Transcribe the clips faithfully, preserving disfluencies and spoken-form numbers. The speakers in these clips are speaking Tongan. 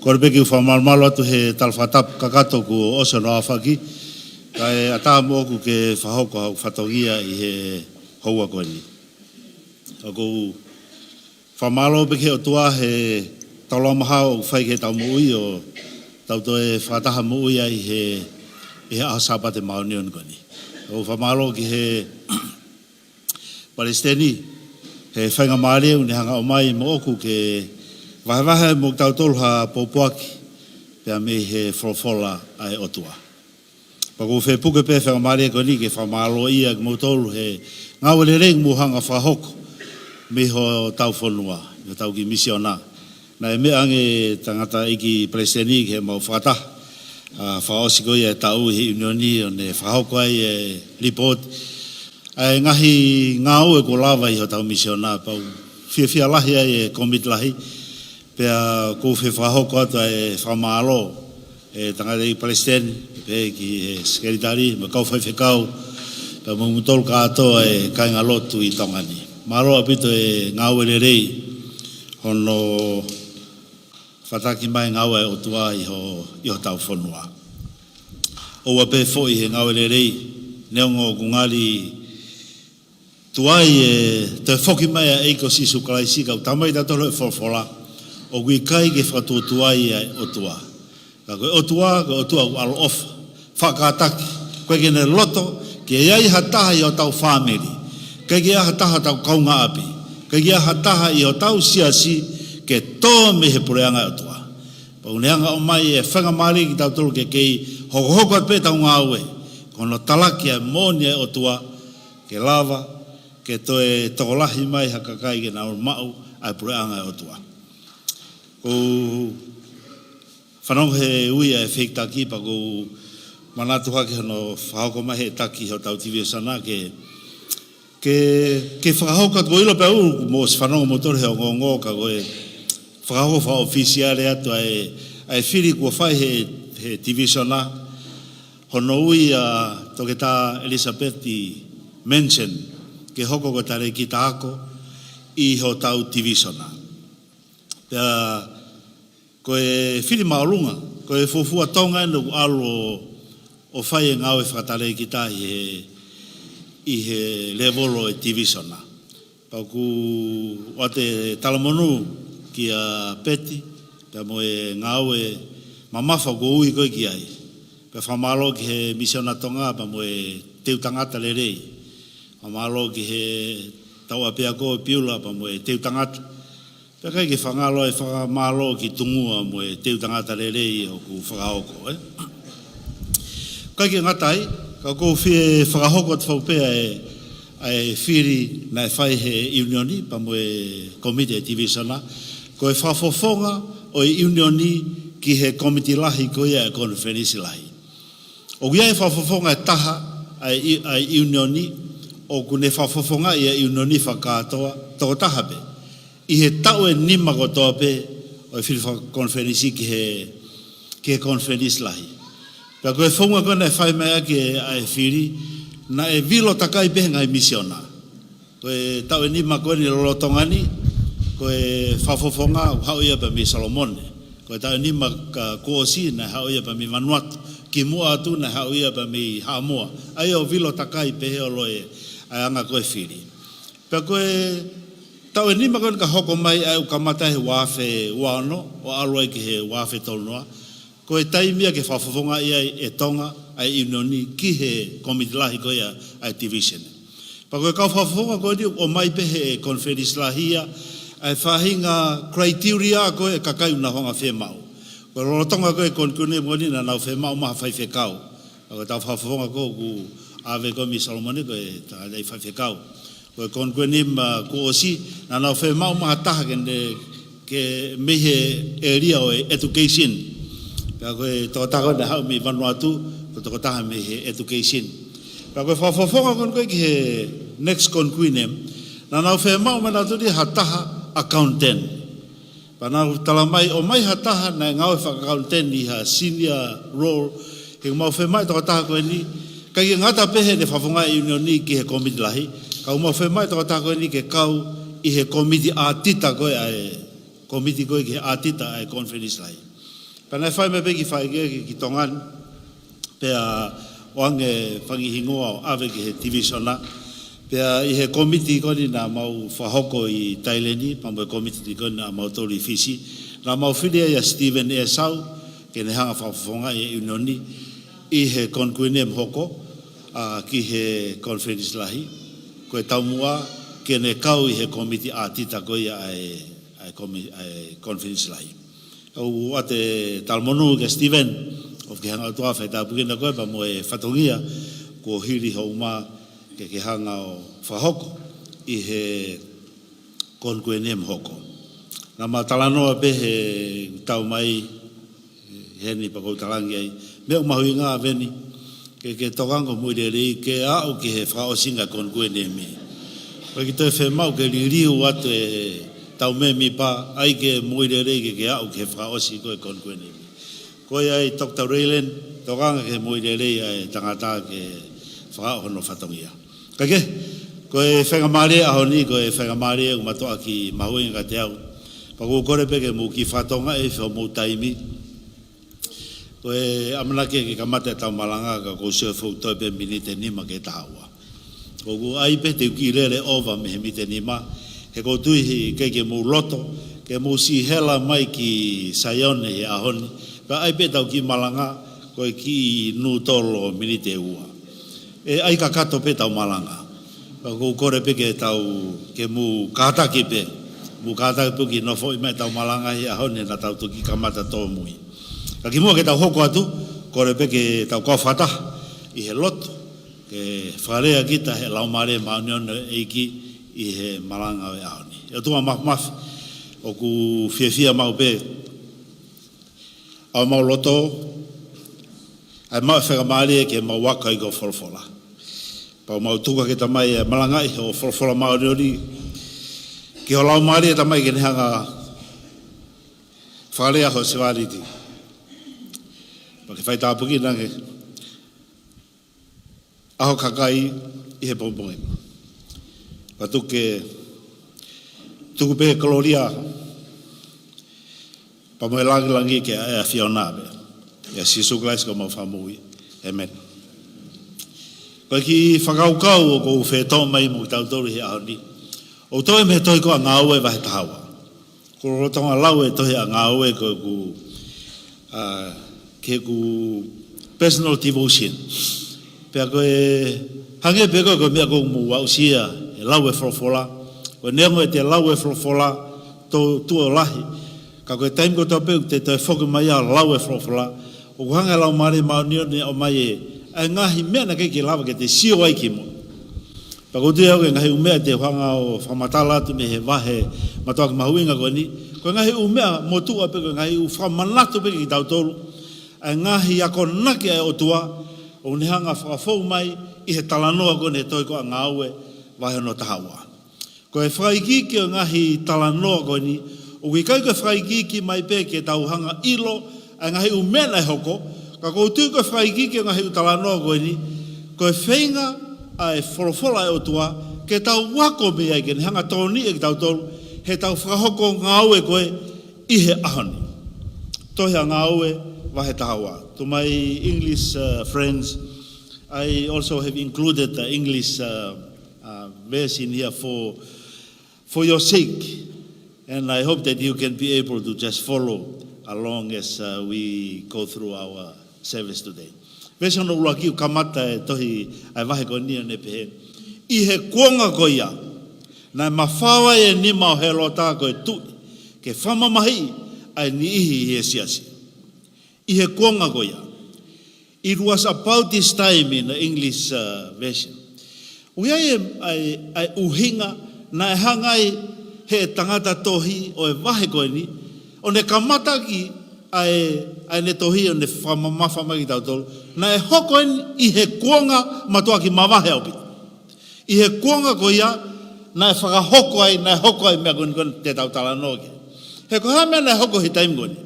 Kole pē ke u fakamalumalu atu he tala fakatapu kakato kuo ʻosi hono aofaki, kae ʻatā moʻoku ke fakahoko haʻaku fatongia ʻi he houa ko eni. ʻOku ou fakamālō pē ki he ʻOtua he taulama hao ʻoku fai ki heʻetau moʻui ʻo tau toe fakataha moʻui ai he, ʻi he ʻaho Sāpate māʻoniʻoni ko eni. ʻOku ou fakamālō ki he Palesiteni he faingamālie ʻoku ne hanga ʻo ʻomai moʻoku ke vahevahe mo kitautolu ha pōpoaki pea mei he folofola ʻa e ʻOtua. Pea ʻoku ou fie puke pē faingamālie ko eni ke fakamālō ia kimoutolu he ngāue lelei ʻoku mou hanga fakahoko mei hotau fonua, mei hotau kiʻi misiona. Naʻe meʻa ange tangataʻeiki Palesiteni ke mau fakataha, ʻa, fakaʻosi ko ia e taʻu ʻi he ʻiunioni ʻo ne fakahoko ai e lipooti ʻa e ngaahi ngāue kuo lava ʻi hotau misiona, pea ʻoku fiefia lahi ai e kōmiti lahi, pea ʻoku ou fie fakahoko atu ʻa e fakamālō ʻa e tangataʻeiki Palesiteni, pea ki he Sekelitali, mo e kau faifekau, pea mo kimoutolu kātoa e kāingalotu ʻi Tonga ni. Mālō ʻaupito e ngāue lelei hono fataki mai ngāue ʻa e ʻOtua ʻi ho, ʻi hotau fonua. ʻOua pē foʻi he ngāue lelei, neongo ʻoku ngali tuai e toe foki mai ʻa e ʻEiki ko Sīsū Kalaisi, ka ʻoku talamai ʻe tautolu ʻe he folofola ʻoku ʻikai ke fakatuotuai ʻa e ʻOtua. Ka ko e ʻOtua, ko e ʻOtua ʻoku ʻaloʻofa, faʻa kātaki, ʻoku ʻikai ke ne loto ke ʻi ai ha taha ʻi hotau fāmili, ʻikai ke ʻi ai ha taha hotau kaungāʻapi, ʻikai ke ʻi ai ha taha ʻi hotau siasi ke tō mei he puleʻanga ʻo e ʻOtua. Pea ʻoku ne hanga ʻo ʻomai e faingamālie kiate kitautolu ke kei hokohoko atu pē ʻetau ngāue, ko hono talaki ʻa e moʻoni ʻa e ʻOtua, ke lava ke toe tokolahi mai ha kakai ke nau maʻu ʻa e puleʻanga ʻo e ʻOtua. ʻOku ou fanongo he ui ʻa e fehikitaki, pea ʻoku ou manatu hake hono fakahoko mai he taki hotau tivīsone ke, ke, ke fakahoko atu. ʻOku ou ʻilo pē ʻoku mou ʻosi fanongo moutolu he ongoongo, ka ko e fakahoko fakaʻofisiale atu ʻa e, ʻa e fili kuo fai he, he tivīsone, hono ui ʻa Toketā Elizabeth Manson ke hoko ko e talēkita ako ʻi hotau tivīsone. Pea ko e fili māʻolunga, ko e fuofua Tonga eni ʻoku ʻalu ʻo, ʻo fai e ngāue fakatalēkita ʻi he, ʻi he lēvolo ʻo e tivīsone. Pea ʻoku ou ʻoatu e talamonū kia Peti, pea mo e ngāue mamafa kuo ui koe ki ai. Pea fakamālō ki he Misiona Tonga, pea mo e teu tangata lelei. Fakamālō ki he tau ʻapiako Piula, pea mo e teu tangata. Pea ʻikai ke fakangalo e fakamālō ki Tungua mo e teu tangata lelei ʻoku fakahoko, ē? ʻIkai ke ngata ai, ka ʻoku ou fie fakahoko atu foki pē ʻa e, ʻa e fili naʻe fai he ʻiunioni, pea mo e kōmiti ʻa e tivīsone, ko e fakafofonga ʻo e ʻiunioni ki he kōmiti lahi ko ia ʻa e konifelenisi lahi. ʻOku ʻi ai e fakafofonga ʻe taha ʻa e, ʻa e ʻiunioni, ʻoku ne fakafofongaʻi ʻa e ʻiunioni fakakātoa, tokotaha pē. ʻI he taʻu ʻe nima kotoa pē ʻo e fili fakakonifelenisi ki he, ki he konifelenisi lahi. Pea ko e founga ko ē naʻe fai mai ʻaki ʻa e fili, naʻe vilo takai pē he ngaahi misiona. Ko e taʻu ʻe nima ko eni lolotonga ni, ko e fakafofonga ʻoku haʻu ia pē mei Solomone. Ko e taʻu ʻe nima ka kuo ʻosi naʻe haʻu ia pē mei Vanuatu. Kimuʻa atu naʻe haʻu ia pē mei Haʻamoa. ʻA ia ʻoku vilo takai pē he ʻolunga ʻa e anga ko ē fili. Pea ko e taʻu ʻe nima ko eni ka hoko mai ʻa e ʻoku kamata he ua afe ua ono, ʻo ʻalu ai ki he ua afe tolu noa. Ko e taimi ia ke fakafofongaʻi ai ʻe Tonga ʻa e ʻiunioni ki he kōmiti lahi ko ia ʻa e tivīsone. Pea ko e kau fakafofonga ko eni ʻoku ʻomai pē he konifelenisi lahi ia ʻa e faʻahinga criteria ko ē ʻa e kakai ʻoku nau hanga ʻo fiemaʻu. Ko e lolotonga ko ē e konifelenisi ko eni naʻa nau fiemaʻu mai ha faifekau. Pea ko e tau fakafofonga ko ē ʻoku ʻave ko ē mei Solomone ko e tangataʻi faifekau. Ko e konifelenisi kuo ʻosi, naʻa nau fiemaʻu mai ha taha ke ne, ke mei he ʻēlia ʻo e education. Pea ko e tokotaha ko ē naʻe haʻu mei Vanuatu, ko e tokotaha mei he education. Pea ko e fakafofonga ko ē ki he next konifelenisi, naʻa nau fiemaʻu mai nautolu ha taha accountant. Pea nau talamai ʻomai ha taha naʻe ngāue fakaʻakauniteni ʻi ha senior role, he ʻoku mau fiemaʻu e tokotaha ko eni, ʻikai ke ngata pē heʻene fakafofongaʻi e ʻiunioni ki he kōmiti lahi, ka ʻoku mau fiemaʻu e tokotaha ko eni ke kau ʻi he kōmiti ʻātita ko ē ʻa e, kōmiti ko ē ki he ʻātita ʻa e konifelenisi lahi. Pea naʻe fai mai pē e kiʻi faikehekehe ki Tonga ni, pea ʻoange e fanga hingoa ʻo ʻave ki he tivīsone. Pea ʻi he kōmiti ko eni naʻa mau fakahoko ʻi Taileni, pea mo e kōmiti ko eni naʻa mau tolu ʻi Fisi, naʻa mau fili ai ʻa Stephen ʻEsau, ke ne hanga ʻo fakafofongaʻi e ʻiunioni ʻi he konifelenisi hoko, ʻa, ki he konifelenisi lahi. Ko e taumuʻa ke ne kau ʻi he kōmiti ʻātita ko ia ʻa e, ʻa e kōmi-, ʻa e konifelenisi lahi. ʻOku ou ʻoatu e talamonū kia Stephen, ʻofa ke hanga ʻe he ʻOtua ʻo faitāpuekina koe pea mo e fatongia kuo hili hoʻo uma ke ke hanga ʻo fakahoko ʻi he konifelenisi hoko. Naʻa ma talanoa pē he tau mai heni pea ʻoku ou talaange ai, meʻa ʻoku mahuʻinga ʻeni, ke, ke tokanga ho moʻui lelei ke aʻu ki he fakaʻosinga e konifelenisi. ʻOku ʻikai ke toe fiemaʻu ke liliu atu e tau mēmipa, ʻai ke moʻui lelei ke, ke aʻu ki he fakaʻosi ko ē e konifelenisi. Ko ia ai Doctor Raylan, tokanga ki he moʻui lelei ʻa e tangata ke fakaaʻu hono fatongia. Kae kehe, ko e faingamālie ʻaho ni, ko e faingamālie ʻoku mātuʻaki mahuʻinga kiate au. Pea ʻoku ou kole pē ke mou kiʻi fakatonga e fo mou taimi. Ko e ʻamanaki ke kamata e tau malanga ka ʻoku ou sio ʻe fou toe pē miniti ʻe nima ki he taha ua. ʻOku ʻai pē te u kiʻi lele ʻova mei he miniti ʻe nima, he ʻoku ou tui he ʻikai ke mou loto, ke mou siʻi hela mai ki Saione he ʻaho ni, pea ʻai pē tau kiʻi malanga, ko e kiʻi nūtolo miniti ʻe ua. ʻE ʻai kakato pē tau malanga. Pea ʻoku ou kole pē ke tau, ke mou kātaki pē. Mou kātaki pē ke nofoʻi mai tau malanga he ʻaho ni naʻa tau toki kamata tōmui. Ka kimuʻa ke tau hoko atu, kole pē ke tau kau fakataha ʻi he lotu, ke fakalea kita he Laumālie Māʻoniʻoni ʻo e ʻEiki ʻi he malanga ʻo e ʻaho ni. ʻE ʻOtua Māfimafi, ʻoku fiefia maʻu pē ʻa homau loto, ʻa e maʻu faingamālie ke mau ako ʻi ho folofola. Pea mau tuku hake Tamai e malangaʻi ho folofola māʻoniʻoni ki ho Laumālie Tamai ke ne hanga ʻo fakalea ho sevāniti. Pea ke faitāpuekina ange ʻa ho kakai ʻi he pongipongi ni. Pea tuku ke, tuku pē e kolōlia pea mo e lāngilangi ke ʻa e ʻAfiona pē. ʻIa Sīsū Kalaisi ko homau Fakamoʻui. ʻĒmeni. Ko e kiʻi fakakaukau ʻoku ou fie toʻo mai mo kitautolu he ʻaho ni, ʻoku toʻo mei he tohi ko ē ʻa Ngāue vahe taha ua. ʻOku ou lolotonga lau e tohi ʻa Ngāue ko ʻeku, ʻa, ko ʻeku personal devotion. Pea ko e hangē pē ko e, ko e meʻa ʻoku mou aʻusia he lau e folofola. Ko e neongo ʻete lau e folofola, tō tuʻo lahi. Ka ko e taimi kotoa pē ʻoku te toe foki mai ʻo lau e folofola, ʻoku hanga ʻe he Laumālie Māʻoniʻoni ʻo ʻomai e, ʻa e ngaahi meʻa naʻe ʻikai ke lava ke te sio ai ki muʻa. Pea ʻoku ou tui au ko e ngaahi ʻū meʻa te u hanga ʻo fakamatala atu mei he vahe mātuʻaki mahuʻinga ko eni, ko e ngaahi ʻū meʻa motuʻa pē, ko e ngaahi ʻū fakamanatu pē kia kitautolu, ʻa e ngaahi akonaki ʻa e ʻOtua ʻoku ne hanga fakafou mai ʻi he talanoa ko eni he tohi ko ia Ngāue vahe hono taha ua. Ko e fakaikiiki ʻo e ngaahi talanoa ko eni, ʻoku ʻikai ko e fakaikiiki mai pē ke tau hanga ʻilo ʻa e ngaahi ʻū meʻa naʻe hoko, ka ʻoku ou tui ko e fakaikiiki ʻo e ngaahi ʻū talanoa ko eni, ko e feinga ʻa e folofola ʻa e ʻOtua ke tau ako mei ai, ke ne hanga tokoniʻi kitautolu heʻetau fakahoko ngāue ko ē ʻi he ʻaho ni. Tohi ʻa Ngāue vahe taha ua. To my English, uh, friends, I also have included the English, uh, uh, verse in here for, for your sake. And I hope that you can be able to just follow along as, uh, we go through our service today. Veesi hono ʻuluaki ʻoku kamata e tohi ʻa e vahe ko eni ʻo ne pehē: ʻI he kuonga ko ia, naʻe mafao ai e nima ʻo Hēlota ko e tuʻi ke fakamamahiʻi ʻa e niʻihi ʻi he siasi. ʻI he kuonga ko ia. It was about this time in the English, uh, version. ʻOku ʻi ai e, ʻa e, ʻa e ʻuhinga naʻe hanga ai ʻe he tangata tohi ʻo e vahe ko eni, ʻo ne kamataʻaki ʻa e, ʻa ʻene tohi ʻo ne fakamamafa mai kia kitautolu. Naʻe hoko eni ʻi he kuonga mātuʻaki mavahe ʻaupito. ʻI he kuonga ko ia, naʻe fakahoko ai, naʻe hoko ai e meʻa ko eni ko eni te tau talanoa ki ai. He ko e hā e meʻa naʻe hoko he taimi ko eni?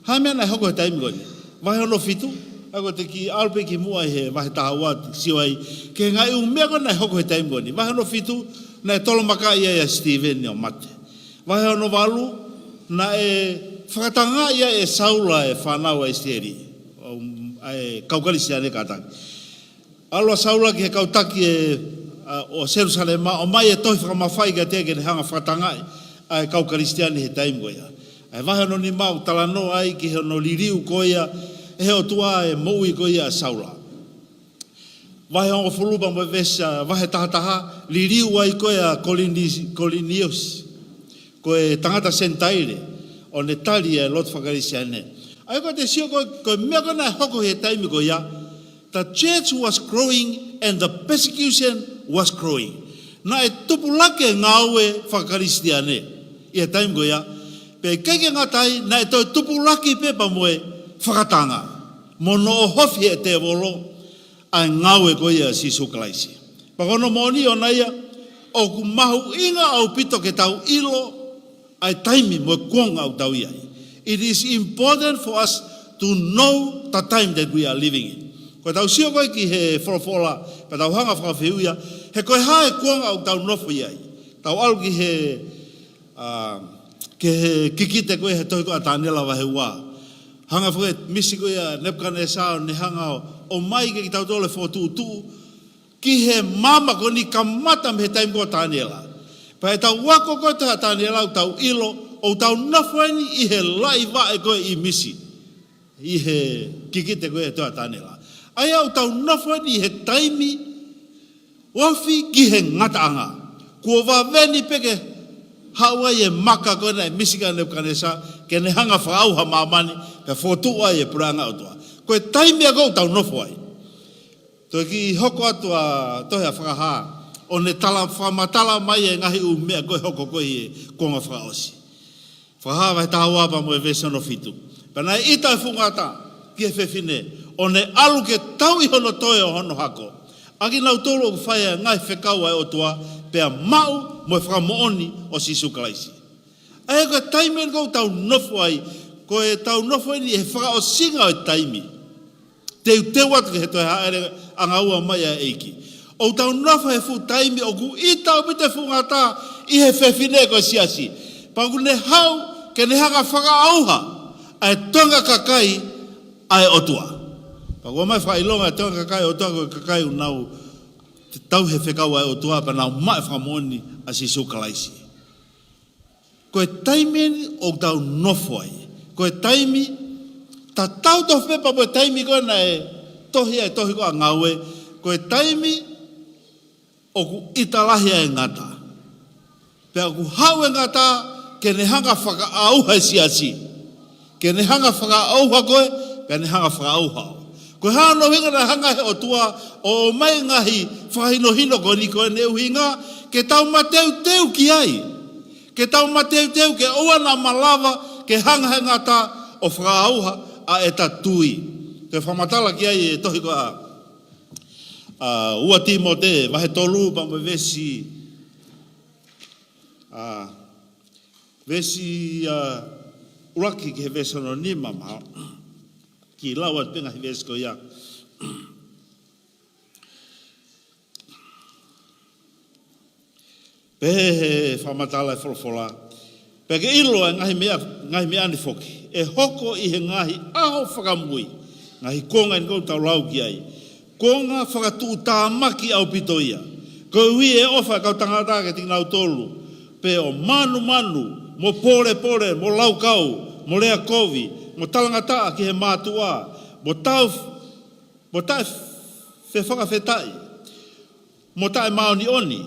Hā e meʻa naʻe hoko he taimi ko eni? Vahe hono fitu, ʻa ia ko e te kiʻi ʻalu pē ki muʻa ʻi he vahe taha ua, sio ai ki he ngaahi ʻū meʻa ko ē naʻe hoko he taimi ko eni. Vahe hono fitu, naʻe tolomakaʻi ai ʻa Sitīveni ʻo mate. Vahe hono valu, naʻe fakatangaʻi ai ʻe Saula e fānau ʻa ʻIsileli, ʻo, ʻa e kau Kalisitiane kātaki. ʻAlu ʻa Saula ki he kau taki ʻe, ʻa, ʻo Selūsalema, ʻomai e tohi fakamafai kiate ia ke ne hanga fakatangaʻi ʻa e kau Kalisitiane he taimi ko ia. ʻA e vahe hono nima ʻoku talanoa ai ki hono liliu ko ia ʻe he ʻOtua e moʻui ko ia ʻa Saula. Vahe hongofulu pea mo e veesi, ʻa, vahe taha taha, liliu ai ko ia ʻa Kolini-, Koliniusi, ko e tangata Senitaile, ʻo ne tali e lotu faka-Kalisitiane. ʻA ia ko e te sio ko, ko e meʻa ko ē naʻe hoko he taimi ko ia, the church was growing and the persecution was growing. Naʻe tupulaki e ngāue faka-Kalisitiane ʻi he taimi ko ia. Pea ʻikai ke ngata ai, naʻe toe tupulaki pē pea mo e fakatanga mo hono ʻohofi ʻe he tēvolo ʻa e ngāue ko ia ʻa Sīsū Kalaisi. Pea ko hono moʻoni ʻoʻona ia, ʻoku mahuʻinga ʻaupito ke tau ʻilo ʻa e taimi mo e kuonga ʻoku tau ʻi ai. It is important for us to know the time that we are living in. Ko ʻetau sio ko ē ki he folofola, pea tau hanga fakafehuʻia, he ko e hā e kuonga ʻoku tau nofo ʻi ai. Tau ʻalu ki he, ʻa, ki he kikite ko ē he tohi ko ia ʻa Taniela vahe ua. Hanga fue misi ko ia Nepukanesa ʻo ne hanga ʻo, ʻomai kiate kitautolu e fokotuʻutuʻu ki he maama ko eni kamata mei he taimi ko ia ʻo Taniela. Pea ʻetau ako ko ē ʻa Taniela ʻoku tau ʻilo, ʻoku tau nofo eni ʻi he laʻi vaʻe ko ē ʻi Misi. ʻI he kikite ko ē he tohi ʻa Taniela. ʻA ia ʻoku tau nofo eni ʻi he taimi ofi ki he ngataʻanga. Kuo vave ni pē ke haʻu ai e maka ko ena ʻe Misi kia Nepukanesa, ke ne hanga fakaʻauha māmani, pea fokotuʻu ai e puleʻanga ʻo e ʻOtua. Ko e taimi ia ko ē ʻoku tau nofo ai. Toe kiʻi hoko atu ʻa e tohi ʻa Fakahā, ʻo ne tala fakamatala mai e ngaahi ʻū meʻa ko ē hoko ko ē he kuonga fakaʻosi. Fakahā vahe taha ua pea mo e veesi hono fitu. Pea naʻe ʻita e fuʻu ngata ki he fefine, ʻo ne ʻalu ke tauʻi hono toe ʻo hono hako, ʻa kinautolu ʻoku fai ʻa e ngaahi fekau ʻa e ʻOtua, pea maʻu mo e fakamoʻoni ʻo Sīsū Kalaisi. ʻA ia ko e taimi eni ʻoku tau nofo ai, ko ʻetau nofo eni he fakaʻosinga ʻo e taimi. Teuteu atu ki he toe hāʻele ʻanga ua mai ʻa e ʻEiki. ʻOku tau nofo he fuʻu taimi ʻoku ʻita ʻaupito e fuʻu ngata ʻi he fefine ko e siasi. Pea ʻoku ne haʻu ke ne hanga fakaʻauha ʻa e toenga kakai ʻa e ʻOtua. Pea ʻoku ʻomai fakaʻilonga e toenga kakai ʻa e ʻOtua ko e kakai ʻoku nau tauhi e fekau ʻa e ʻOtua pea nau maʻu e fakamoʻoni ʻa Sīsū Kalaisi. Ko e taimi eni ʻoku tau nofo ai. Ko e taimi, tatau tofu pē pea mo e taimi ko ē naʻe tohi ai e tohi ko ia ʻa Ngāue. Ko e taimi ʻoku ʻita lahi ai e ngata. Pea ʻoku haʻu e ngata, ke ne hanga fakaʻauha e siasi. Ke ne hanga fakaʻauha koe, pea ne hanga fakaʻauha au. Ko e hā hono ʻuhinga naʻe hanga he ʻOtua ʻo ʻomai ngaahi fakahinohino ko eni? Ko ʻene ʻuhinga ke tau mateuteu ki ai. Ke tau mateuteu ke ʻoua naʻa malava ke hanga he ngata ʻo fakaʻauha ʻa ʻeta tui. Ko e fakamatala ki ai e tohi ko ē ʻa, ʻa ua Tīmote, vahe tolu pea mo e veesi, ʻa, veesi, ʻa, ʻuluaki ki he veesi hono nima, ma kiʻi lau atu pē ngaahi veesi ko ia. Pehē he fakamatala e folofola: Pea ke ʻilo ʻa e ngaahi meʻa, ngaahi meʻa ni foki ʻe hoko ʻi he ngaahi ʻaho fakamui, ngaahi kuonga eni ʻoku tau lau ki ai, kuonga fakatuʻutāmaki ʻaupito ia. Koeʻuhi ʻe ʻofa e kau tangata kiate kinautolu pē ʻo manumanu, mo pōlepole, mo laukau, mo lea kovi, mo talangataʻa ki he mātuʻa, mo tau, mo taʻefefakafetaʻi, mo taʻemāʻoniʻoni,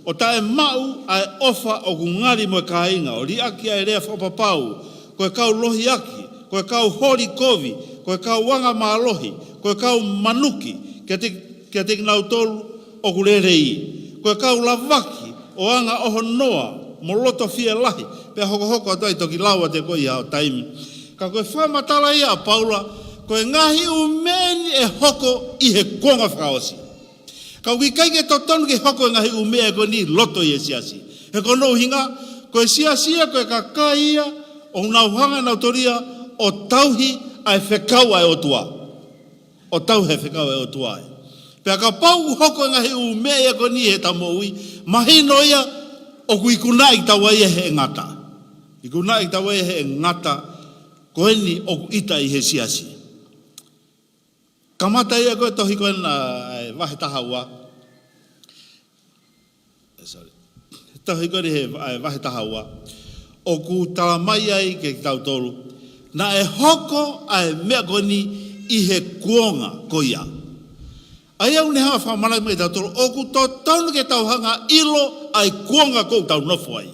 ʻo taʻemaʻu ʻa e ʻofa ʻoku ngali mo e kāinga, ʻo liʻaki ʻa e lea fakapapau, ko e kau lohiaki, ko e kau holi kovi, ko e kau angamālohi, ko e kau manuki kiate, kiate kinautolu ʻoku lelei, ko e kau lavaki ʻo anga ʻohonoa mo loto fielahi, pea hokohoko atu ai, toki lau atu ko ia ʻo taimi. Ka ko e fakamatala ia ʻa Paula, ko e ngaahi ʻū meʻa ni ʻe hoko ʻi he kuonga fakaʻosi. Ka ʻoku ʻikai ke totonu ke hoko e ngaahi ʻū meʻa ko eni ʻi loto ʻi he siasi. He ko hono ʻuhinga, ko e siasi ia ko e kakai ia ʻoku nau hanga nautolu ia ʻo tauhi ʻa e fekau ʻa e ʻOtua. ʻO tauhi e fekau ʻa e ʻOtua ai. Pea kapau ʻoku hoko e ngaahi ʻū meʻa ia ko eni he ta moʻui, mahino ia ʻoku ikunaʻi kitaua ia he ngata. Ikunaʻi kitaua ia he ngata ko eni ʻoku ʻita ʻi he siasi. Kamata ia ko e tohi ko ena, ʻa e vahe taha ua. Eh, sorry. Tohi ko eni he, ʻa e vahe taha ua. ʻOku tala mai ai kiate kitautolu naʻe hoko ʻa e meʻa ko eni ʻi he kuonga ko ia. ʻA ia ʻoku ne hanga fakamanatu mai kiate kitautolu, ʻoku totonu ke tau hanga ʻilo ʻa e kuonga ʻoku tau nofo ai.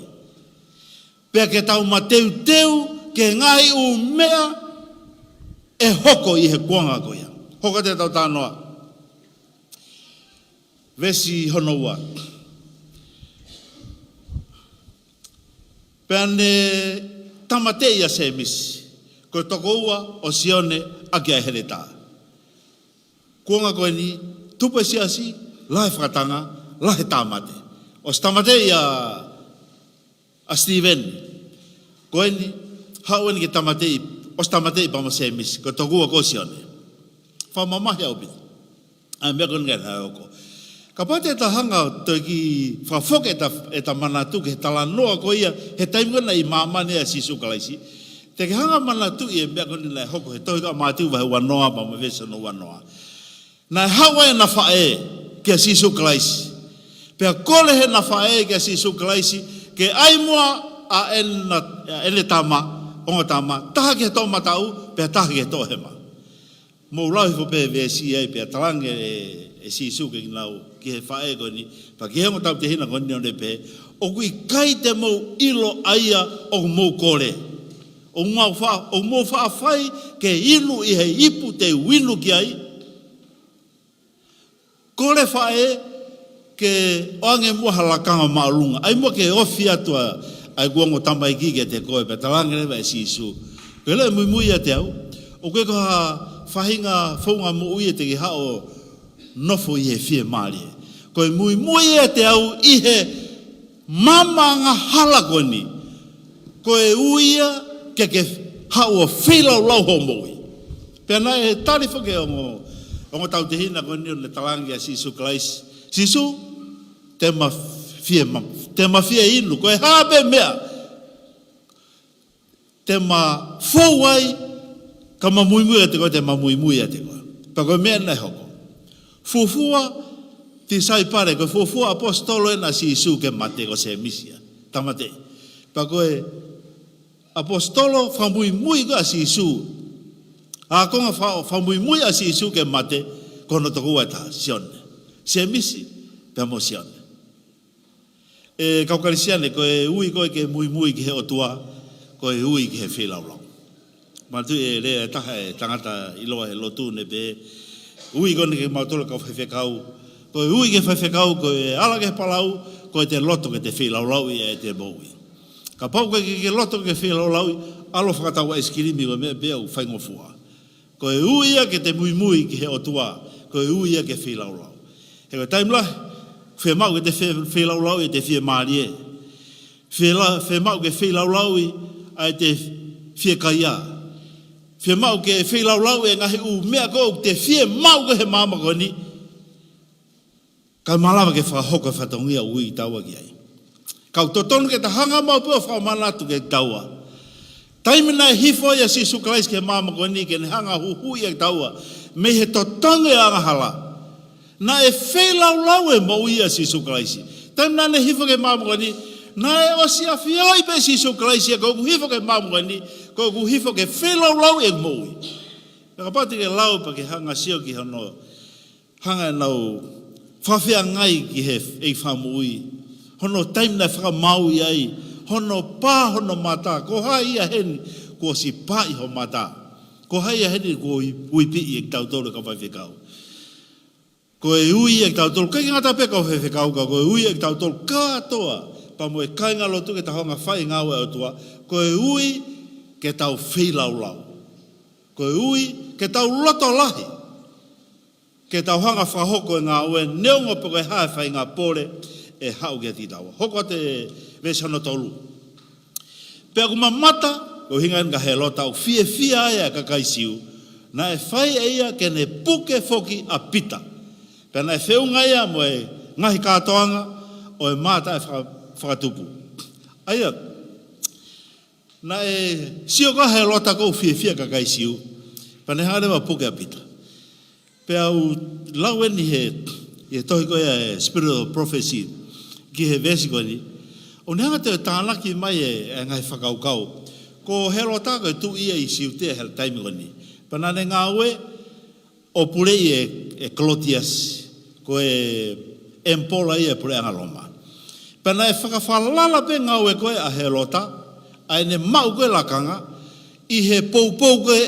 Pea ke tau mateuteu ki he ngaahi ʻū meʻa ʻe hoko ʻi he kuonga ko ia. Hoko atu ʻetau talanoa. Veesi hono ua. Pea ne tāmateʻi ʻa Sēmisi, ko e tokoua ʻo Sione, ʻaki ʻa e heletā. Kuonga ko eni, tupu e siasi, lahi e fakatanga, lahi e tāmate. ʻOsi tāmateʻi ʻa ʻa Sitīveni. Ko eni, haʻu eni ke tāmateʻi, ʻosi tāmateʻi pea mo Sēmisi, ko e tokoua ko Sione. Fakamamahi ʻaupito ʻa e meʻa ko eni naʻe hoko. Kapau te ta hanga ʻo toki fakafoki ʻeta, ʻeta manatu ki he talanoa ko ia, he taimi ko ē naʻe ʻi māmani ai ʻa Sīsū Kalaisi, te ke hanga ʻo manatuʻi e meʻa ko eni naʻe hoko he tohi ko Mātiu vahe ua noa pea mo e veesi hono ua noa. Naʻe haʻu ʻena faʻē kia Sīsū Kalaisi. Pea kole heʻena faʻē kia Sīsū Kalaisi ke ʻai muʻa ʻa ʻena, ʻa ʻene tama, ongo tama, taha ki he toʻomataʻu, pea taha ki he toʻohema. Mou lau hifo pē veesi ai, pea talaange ʻe, ʻe Sīsū kiate kinaua, ki he faʻē ko eni, pea ki he ongo tautehina ko eni, ʻo ne pehē, ʻoku ʻikai te mou ʻilo ʻa ia ʻoku mou kole. ʻOku mou fa-, ʻoku mou faʻa fai ke inu ʻi he ipu te u inu ki ai. Kole faʻē ke ʻoange muʻa ha lakanga māʻolunga. ʻAi muʻa ke ofi atu ʻa, ʻa ʻeku ongo tamaiki kiate koe, pea talaange leva ʻe Sīsū: Ko e leʻo muimui ʻiate au, ʻoku ʻikai ko ha faʻahinga founga moʻui ia te ke haʻu ʻo nofo ʻi he fiemālie. Ko e muimui ʻiate au ʻi he maama angahala ko eni, ko e ui ia ke ke haʻu ʻo feilaulau hoʻo moʻui. Pea naʻe tali foki ʻe he ongo, ongo tautehina ko eni ʻo ne talaange kia Sīsū Kalaisi: Sīsū, te ma fie ma-, te ma fie inu, ko e hā pē meʻa te ma fou ai, ka ma muimui ʻiate koe, te ma muimui ʻiate koe. Pea ko e meʻa naʻe hoko. Fuofua tisaipale, ko e fuofua ʻaposetolo ʻena ʻa Sīsū ke mate, ko Sēmisi ia. Tāmateʻi. Pea ko e ʻaposetolo fakamuimui ko ē ʻa Sīsū, ākonga fa-, fakamuimui ʻa Sīsū ke mate, ko hono tokoua ʻe taha, Sione. Sēmisi pea mo Sione. ʻE kau Kalisitiane, ko e ui ko ē ke muimui ki he ʻOtua, ko e ui ki he feilaulau. Manatuʻi e lea ʻe taha ʻa e tangata ʻiloa he lotu naʻe pehē, ui ko eni kimautolu kau faifekau, ko e ui ki he faifekau, ko e ala ki he palau, ko ʻete loto ke te feilaulauʻi ʻete moʻui. Kapau ʻoku ʻikai ke ke loto ke feilaulauʻi, ʻalu ʻo fakatau ʻaisikilimi, ko e meʻa pē ia ʻoku faingofua. Ko e ui ia ke te muimui ki he ʻOtua, ko e ui ia ke feilaulau. He ko e taimi lahi, fiemaʻu ke te fe-, feilaulauʻi ʻete fiemālie. Fela-, fiemaʻu ke feilaulauʻi ʻa ʻete fiekaia. Fiemaʻu ke feilaulauʻi e ngaahi ʻū meʻa ko ē ʻoku te fiemaʻu ko ē he māmani ko eni. Kae malava ke fakahoko e fatongia ʻoku ui kitaua ki ai. Ka ʻoku totonu ke ta hanga maʻu pē ʻo fakamanatu kiate kitaua. Taimi naʻe hifo ai ʻa Sīsū Kalaisi ki he māmani ko eni ke ne hanga ʻo huhuʻi kitaua mei he totongi ʻo e angahala, naʻe feilaulau e moʻui ʻa Sīsū Kalaisi. Taimi naʻa ne hifo ki he māmani ko eni, naʻe ʻosi ʻafioʻi pē ʻe Sīsū Kalaisi ia ko ʻeku hifo ki he māmani ko eni, ko ʻeku hifo ke feilaulauʻi e moʻui. Pea kapau te ke lau pea ke hanga ʻo sio ki hono hanga ʻenau fakafeangai ki he ʻEiki Fakamoʻui. Hono taimi naʻe fakamāuʻi ai, hono pā hono mata, ko hai ia heni kuo ʻosi pāʻi ho mata. Ko hai ia heni kuo ui-, uipiʻi ʻe kitautolu kau faifekau. Ko e ui ia kitautolu, ʻikai ke ngata pē kau faifekau ka ko e ui ia kitautolu kātoa, pea mo e kāingalotu ke tau hanga ʻo fai e ngāue ʻa e ʻOtua, ko e ui ke tau feilaulau. Ko e ui ke tau loto lahi. Ke tau hanga ʻo fakahoko e ngāue, neongo pe ko e hā e faʻahinga pole ʻe haʻu kiate kitaua. Hoko atu e veesi hono tolu. Pea ʻoku mamata, ko e ʻuhinga eni kia Hēlota, ʻoku fiefia ai ʻa e kakai Siu, naʻe fai ʻe ia ke ne puke foki ʻa Pita. Pea naʻe feʻunga ia mo e ngaahi kātoanga ʻo e mā taʻefaka-, fakatupu. ʻA ia, naʻe sio ko ē ʻa Hēlota ko ʻoku fiefia e kakai Siu, pea ne hanga leva ʻo puke ʻa Pita. Pea u lau eni he, he tohi ko ia e Spirit of Prophecy, ki he veesi ko eni. ʻOku ne hanga ʻo tānaki mai e, e ngaahi fakakaukau. Ko Hēlota ko e tuʻi ia ʻi Siutea he taimi ko eni. Pea naʻa ne ngāue ʻo puleʻi e, e Klotiasi, ko e ʻemipola ia e puleʻanga Loma. Pea naʻe fakafalala pē ngāue ko ē ʻa Hēlota, ʻa ʻene maʻu ko ē lakanga, ʻi he poupou ko ē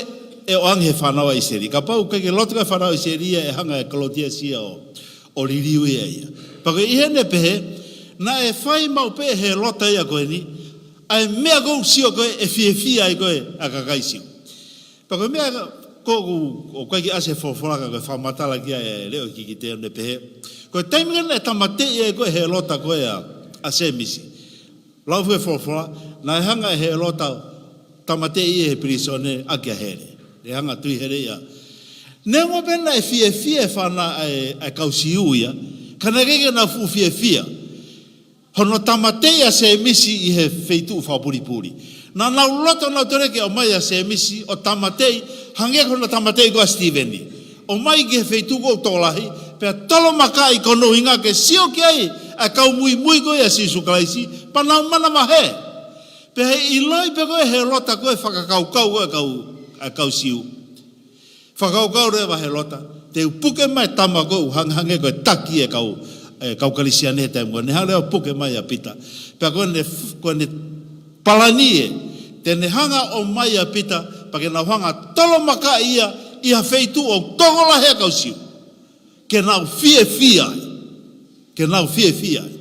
ʻe ʻoange he fānau ʻa ʻIsileli. Kapau ʻoku ʻikai ke loto ko ē fānau ʻa ʻIsileli ia ʻe hanga ʻe Klotiasi ia ʻo, ʻo liliu ia ia. Pea ko e ʻi heʻene pehē, naʻe fai maʻu pē ʻe Hēlota ia ko eni, ʻa e meʻa ko ē ʻoku sio ko ē ʻe fiefia ai ko ē ʻa e kakai Siu. Pea ko e meʻa ko ē ʻoku, ʻoku ʻikai ke ʻasi he folofola ka ko e fakamatala ki ai e leʻo ʻo e kikite ʻo ne pehē. Ko e taimi ko ē naʻe tāmateʻi ai ko ē ʻe Hēlota ko ē ʻa, ʻa Sēmisi. Lau foki e folofola, naʻe hanga ʻe Hēlota ʻo tāmateʻi ia he pilīsone ʻaki ʻa Hele. ʻE hanga ʻo tui Hele ia. Neongo pē naʻe fiefia e fānau ʻa e, ʻa e kau Siu ia, ka naʻe ʻikai ke nau fuʻu fiefia hono tāmateʻi ʻa Sēmisi ʻi he feituʻu fakapulipuli. Naʻa nau loto nautolu ke ʻomai ʻa Sēmisi ʻo tāmateʻi, hangē ko hono tāmateʻi ko ē ʻa Sitīveni. ʻOmai ki he feituʻu ko ē ʻoku tokolahi, pea tolomakaʻi ko hono ʻuhinga ke sio ki ai ʻa e kau muimui ko ē ʻa Sīsū Kalaisi, pea nau manavahē. Pea ʻiloʻi pē ko ē ʻe Hēlota ko ē fakakaukau ko ē ʻa e kau, ʻa e kau Siu. Fakakaukau leva ʻa Hēlota, te u puke mai e tama ko ē ʻoku hangehangē ko e taki e kau, e kau Kalisitiane he taimi ko ē, ne hanga leva ʻo puke mai ʻa Pita. Pea ko ʻene, ko ʻene palani ē, te ne hanga ʻo ʻomai ʻa Pita, pea ke nau hanga ʻo tolomakaʻi ia ʻi ha feituʻu ʻoku tokolahi e kau Siu. Ke nau fiefia ai. Ke nau fiefia ai.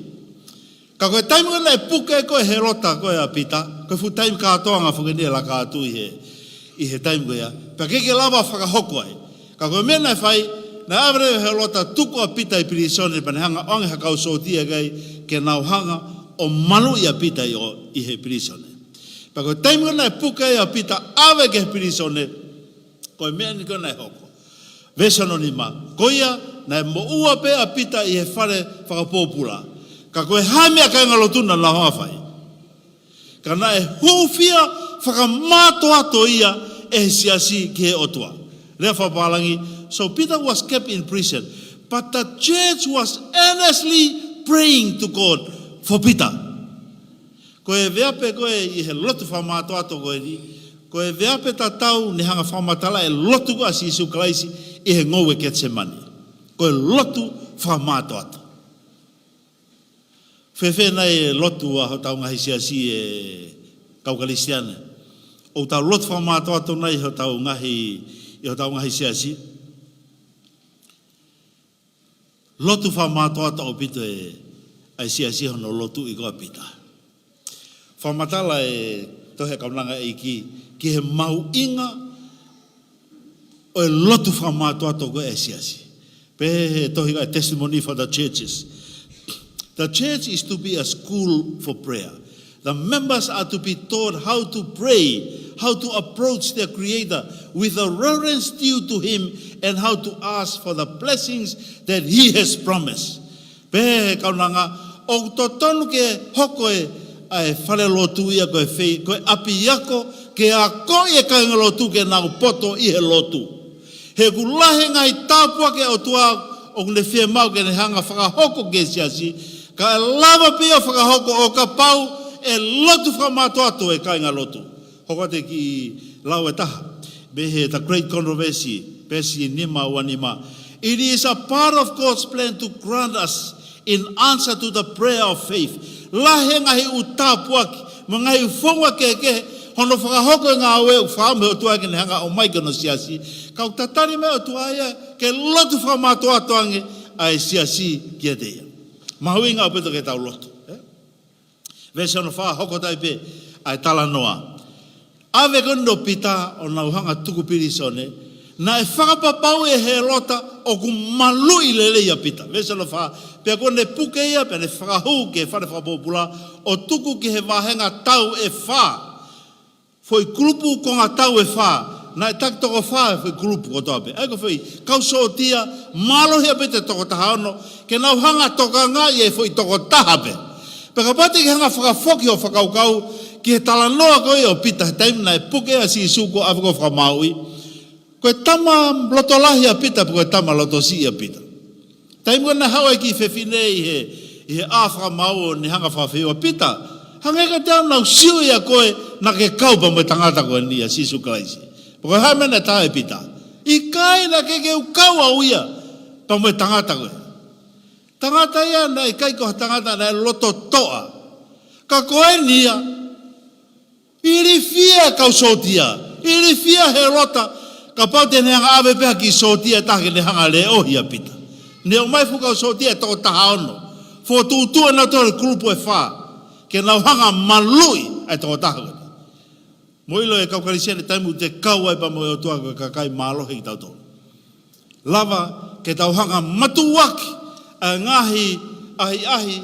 Ka ko e taimi ko ē naʻe puke ko ē ʻe Hēlota ko ē ʻa Pita, ko e fuʻu taimi kātoanga foki eni ʻe laka atu ʻi he, ʻi he taimi ko ia. Pea ʻikai ke lava ʻo fakahoko ai. Ka ko e meʻa naʻe fai, naʻe ʻave leva ʻe Hēlota ʻo tuku ʻa Pita ʻi pilīsone, pea ne hanga ʻo ʻoange ha kau sōtia ki ai, ke nau hanga ʻo maluʻi ʻa Pita ʻi ʻo, ʻi he pilīsone. Pea ko e taimi ko ē naʻe puke ai ʻa Pita ʻo ʻave ki he pilīsone, ko e meʻa eni ko ē naʻe hoko. Veesi hono nima, ko ia, naʻe moʻua pē ʻa Pita ʻi he fale fakapōpula. Ka ko e hā e meʻa kāingalotu naʻa nau hanga ʻo fai? Ka naʻe hūfia fakamātoato ia ʻe he siasi ki he ʻOtua. Lea fakapālangi, so Peter was kept in prison, but the church was earnestly praying to God for Peter. Ko e veape ko ē ʻi he lotu fakamātoato ko eni, ko e veape tatau ne hanga ʻo fakamatalaʻi e lotu ko ē ʻa Sīsū Kalaisi ʻi he ngoue Ketisemani. Ko e lotu fakamātoato. Fēfē nai e lotu ʻa hotau ngaahi siasi, e kau Kalisitiane? ʻOku tau lotu fakamātoato nai ʻi hotau ngaahi, ʻi hotau ngaahi siasi? Lotu fakamātoato ʻaupito e, ʻa e siasi hono lotuʻi ko ē ʻa Pita. Fakamatala e tohi ʻa e Kaunanga ʻa e ʻEiki ki he mahuʻinga ʻo e lotu fakamātoato ko ē ʻa e siasi. Pehē he tohi ʻa e Testimony for the Churches. The church is to be a school for prayer. The members are to be taught how to pray, how to approach their Creator with the reverence due to Him, and how to ask for the blessings that He has promised. Pehē he Kaunanga, ʻoku totonu ke hoko e, ʻa e fale lotu ia ko e fei, ko e ʻapiako, ke akoʻi e kāingalotu ke nau poto ʻi he lotu. He ʻoku lahi e ngaahi tāpuaki ʻa e ʻOtua ʻoku ne fiemaʻu ke ne hanga fakahoko ki he siasi, kae lava pē ia ʻo fakahoko ʻo kapau ʻe lotu fakamātoato e kāingalotu. Hoko atu e kiʻi lau ʻe taha mei he The Great Controversy, peesi nima ua nima. It is a part of God's plan to grant us in answer to the prayer of faith. Lahi e ngaahi ʻū tāpuaki mo e ngaahi ʻū founga kehekehe hono fakahoko e ngāue ʻoku fakaʻamu he ʻOtua ke ne hanga ʻo ʻomai ki hono siasi. Ka ʻoku tatali mai e ʻOtua ia ke lotu fakamātoato ange ʻa e siasi kiate ia. Mahuʻinga ʻaupito ke tau lotu, ē? Veesi hono fā, hoko atu ai pē ʻa e talanoa. ʻAve ko eni ʻo Pita ʻo nau hanga tuku pilīsone, naʻe fakapapauʻi ʻe Hēlota ʻoku maluʻi lelei ʻa Pita. Veesi hono fā, pea kuo ne puke ia, pea ne fakahū ki he fale fakapōpula, ʻo tuku ki he vāhenga tau ʻe fā. Foʻi kulupu konga tau ʻe fā, naʻe taki toko fā e foʻi kulupu kotoa pē. ʻA ia ko e foʻi kau sōtia, mālohi ʻaupito e toko taha ono, ke nau hanga tokangaʻi e foʻi toko taha pē. Pea kapau te ke hanga fakafoki hoʻo fakakaukau ki he talanoa ko ē ʻo Pita, he taimi naʻe puke ai ʻa Sīsū kuo ʻave kuo fakamāuʻi. Ko e tama loto lahi ʻa Pita, pe ko e tama loto siʻi ʻa Pita? Taimi ko ē naʻe haʻu ai e kiʻi fefine ʻi he, ʻi he ʻā fakamaau ʻo ne hanga fakafehuʻi, Pita, hangē kiate au naʻa ku sio ʻia koe naʻa ke kau pea mo e tangata ko eni, ʻa Sīsū Kalaisi. Pea ko e hā e meʻa naʻe tala ʻe Pita? ʻIkai, naʻe ʻikai ke u kau au ia pea mo e tangata ko ē. Tangata ia naʻe ʻikai ko ha tangata naʻe loto toʻa. Ka ko eni ia, ilifia e kau sōtia, ilifia ʻa Hēlota, kapau te ne hanga ʻave pē ha kiʻi sōtia ʻe taha ke ne hanga leʻohi ʻa Pita. Ne ʻomai e fuʻu kau sōtia ʻe toko taha ono, fokotuʻutuʻu ʻenautolu he kulupu ʻe fā, ke nau hanga maluʻi ʻa e toko taha ko eni. Mou ʻilo e kau Kalisitiane, taimi ʻoku te kau ai pea mo e ʻOtua, ko e kakai mālohi kitautolu. Lava ke tau hanga matuʻuaki ʻa e ngaahi ʻahiʻahi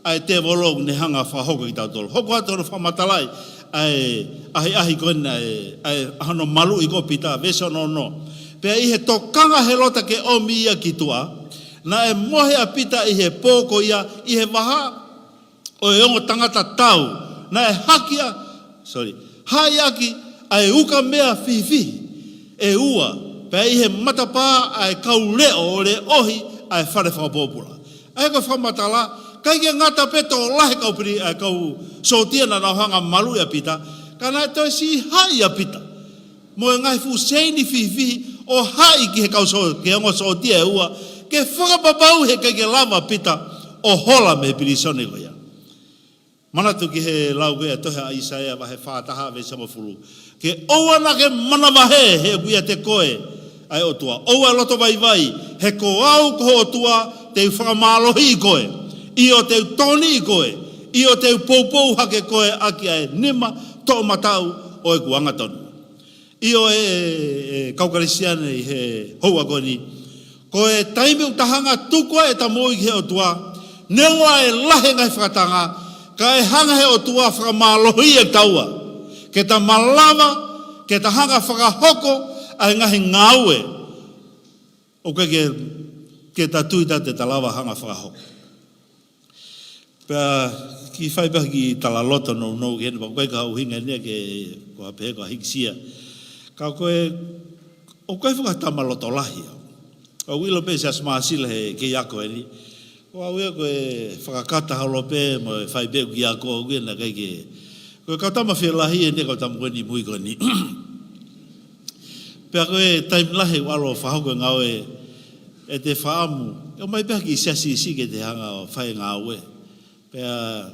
ʻa e tēvolo ʻoku ne hanga fakahoko kiate kitautolu. Hoko atu hono fakamatalaʻi ʻa e ʻahiʻahi ko ena, ʻa e, ʻa e, ʻa hono maluʻi ko ē ʻo Pita, veesi hono ono. Pea ʻi he tokanga ʻa Hēlota ke ʻomi ia ki tuʻa, naʻe mohe ʻa Pita ʻi he pō ko ia ʻi he vahaʻa ʻo e ongo tangata tau, naʻe haki ʻa, sorry, haʻiʻaki ʻa e ukamea fihifihi ʻe ua, pea ʻi he matapā ʻa e kau leʻo ʻo leʻohi ʻa e fale fakapōpula. ʻA ia ko e fakamatala, ʻikai ke ngata pē ʻi he tokolahi e kau pili-, ʻa e kau sōtia naʻa nau hanga maluʻi ʻa Pita, ka naʻe toe siʻi haʻi ʻa Pita mo e ngaahi fuʻu seini fihifihi ʻo haʻi ki he kau sō-, ki he ongo sōtia ʻe ua, ke fakapapauʻi he ʻikai ke lava ʻa Pita ʻo hola mei he pilīsone ko ia. Manatu ki he lau ko ē ʻa e tohi ʻa ʻAisea vahe fā taha veesi hongofulu. Ke ʻoua naʻa ke manavahē he ʻoku ʻiate koe ʻa e ʻOtua. ʻOua ʻe loto vaivai, he ko au ko ho ʻOtua te u fakamālohiʻi koe. ʻIo te u tokoniʻi koe. ʻIo te u poupou hake koe ʻaki ʻa e nima toʻomataʻu ʻo ʻeku angatonu. ʻIo e, e, e kau Kalisitiane ʻi he houa ko eni. Ko e taimi ʻoku ta hanga tuku ai ʻeta moʻui ki he ʻOtua, neongo ʻa e lahi e ngaahi fakatanga, kae hanga he ʻOtua fakamālohiʻi kitaua. Ke ta malava, ke ta hanga fakahoko ʻa e ngaahi ngāue ʻoku ʻikai ke, ke ta tui ʻe ta lava hanga fakahoko. Pea kiʻi fai pē ha kiʻi talaloto nounou ki heni, pea ʻoku ʻikai ko ha ʻuhinga eni ia ke, ko ha pehē ko ha hikisia. Ka ko e, ʻoku ʻikai fuʻu tama loto lahi au. ʻOku ou ʻilo pē Siaosi Māsila he kei ako eni. Ko au ia ko e fakakata holo pē mo e fai pē ʻeku kiʻi ako, ʻoku ʻikai ke, ko e kau tama fielahi eni e kau tama ko eni mui ko eni. Pea ko e taimi lahi ʻoku ʻalu ʻo fakahoko e ngāue ʻe te fakaʻamu, ʻomai pē ha kiʻi siasi siʻi ke te hanga ʻo fai e ngāue. Pea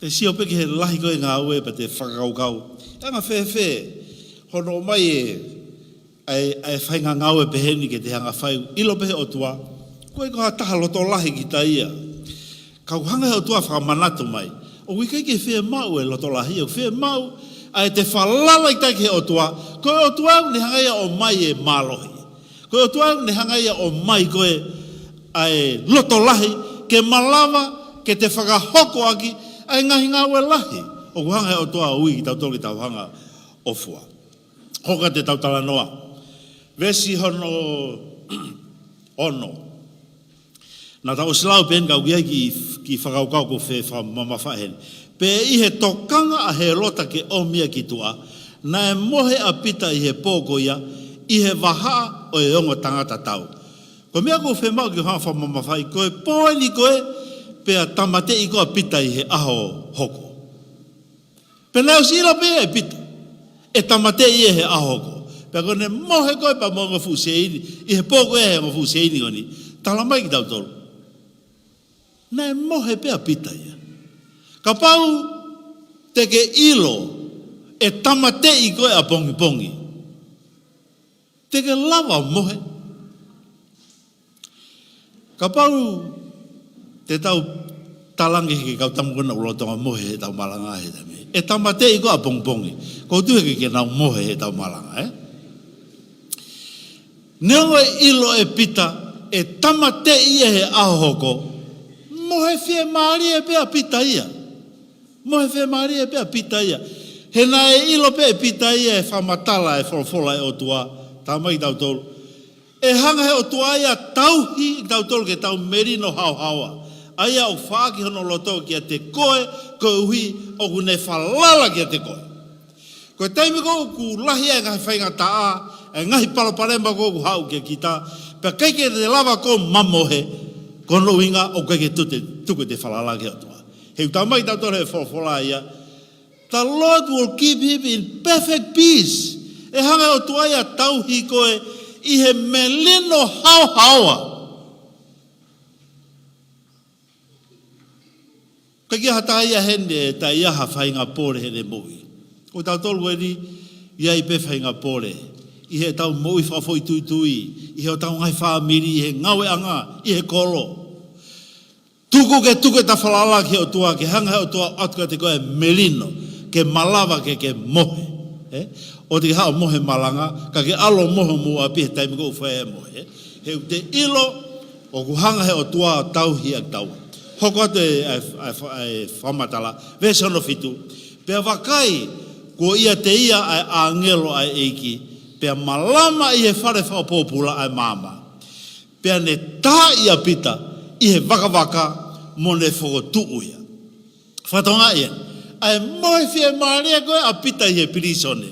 te sio pē ki he lahi ko e ngāue pea te fakakaukau, ʻe anga fēfē hono ʻomai e, ʻa e, ʻa e faʻahinga ngāue pehē ni ke te hanga fai, ʻilo pē he ʻOtua, ko e ko ha taha loto lahi kita ia. Ka ʻoku hanga he ʻOtua fakamanatu mai, ʻoku ʻikai ke fiemaʻu e loto lahi, ʻoku fiemaʻu ʻa e te falala ʻi tahi ki he ʻOtua. Ko e ʻOtua ʻoku ne hanga ia ʻo ʻomai e mālohi. Ko e ʻOtua ʻoku ne hanga ia ʻo ʻomai ko e, ʻa e loto lahi, ke malava ke te fakahoko ʻaki ʻa e ngaahi ngāue lahi ʻoku hanga he ʻOtua ʻo ui kitautolu ke tau hanga ʻo fua. Hoko atu ʻetau talanoa. Veesi hono ono. Naʻa tau ʻosi lau pē eni ka ʻoku ʻi ai e kiʻi, kiʻi fakakaukau ʻoku ou fie fakamamafaʻi heni. Pea ʻi he tokanga ʻa Hēlota ke ʻomi ia ki tuʻa, naʻe mohe ʻa Pita ʻi he pō ko ia, ʻi he vahaʻa ʻo e ongo tangata tau. Ko e meʻa ʻoku ou fiemaʻu ke u hanga ʻo fakamamafaʻi, ko e pō eni ko ē, pea tāmateʻi ko ē ʻa Pita ʻi he ʻaho hoko. Pea naʻe ʻosi ʻilo pē ʻe Pita ʻe tāmateʻi ia he ʻaho hoko. Pea ko ʻene mohe ko ē pea mo e ongo fuʻu seini, ʻi he pō ko ē he ongo fuʻu seini ko eni. Tala mai kitautolu, naʻe mohe pē ʻa Pita ia. Kapau te ke ʻilo ʻe tāmateʻi koe ʻapongipongi, te ke lava mohe? Kapau te tau talaange ki he kau tama ko ena ʻoku lolotonga mohe heʻetau malanga he taimi, ʻe tāmateʻi koe ʻapongipongi, ʻoku ou tui he ʻikai ke nau mohe heʻetau malanga, ē? Neongo e ʻilo ʻe Pita ʻe tāmateʻi ia he ʻaho hoko, mohe fiemālie pē ʻa Pita ia. Mohe fiemālie pē ʻa Pita ia. He naʻe ʻilo pē ʻe Pita ia e fakamatala e folofola ʻa e ʻOtua, tala mai kitautolu, ʻe hanga he ʻOtua ia ʻo tauhi kitautolu ke tau melino haohaoa. ʻA ia ʻoku faʻaki hono loto kiate koe, koeʻuhi ʻoku ne falala kiate koe. Ko e taimi ko ē ʻoku lahi ai e ngaahi faingataʻa, e ngaahi palopalema ko ē ʻoku haʻu kia kita, pea ʻikai ke te lava koe ʻo mamohe, ko hono ʻuhinga ʻoku ʻikai ke tuku, tuku ʻete falala ki he ʻOtua. He ʻoku tala mai kitautolu he folofola ia, the Lord will keep him in perfect peace. ʻE hanga he ʻOtua ia ʻo tauhi koe ʻi he melino haohaoa. ʻIkai ke ʻi ai ha taha ia heni ʻe taʻe ʻi ai ha faʻahinga pole heʻene moʻui. Ko kitautolu ko eni, ʻi ai pē faʻahinga pole ʻi heʻetau moʻui fakafoʻituitui, ʻi heʻetau ngaahi fāmili, ʻi he ngāueʻanga, ʻi he kolo. Tuku ke tuku ʻeta falala ki he ʻOtua, ke hanga he ʻOtua ʻo ʻoatu kiate koe e melino, ke malava ke ke mohe. Ē? ʻOua te ke haʻu ʻo mohe malanga, ka ke ʻalu ʻo mohe ʻi homou ʻapi he taimi ko ē ʻoku fai ai e mohe. He ʻoku te ʻilo ʻoku hanga he ʻOtua ʻo tauhi ʻa kitaua. Hoko atu e, e, e, e fakamatala, veesi hono fitu. Pea vakai, kuo ʻiate ia ʻa e ʻāngelo ʻa e ʻEiki, pea malama ʻi he fale fakapōpula ʻa e maama. Pea ne taaʻi ʻa Pita ʻi he vakavaka mo ne fokotuʻu ia. Fakatokangaʻi eni. ʻA e mohe fiemālie ko ē ʻa Pita ʻi he pilīsone.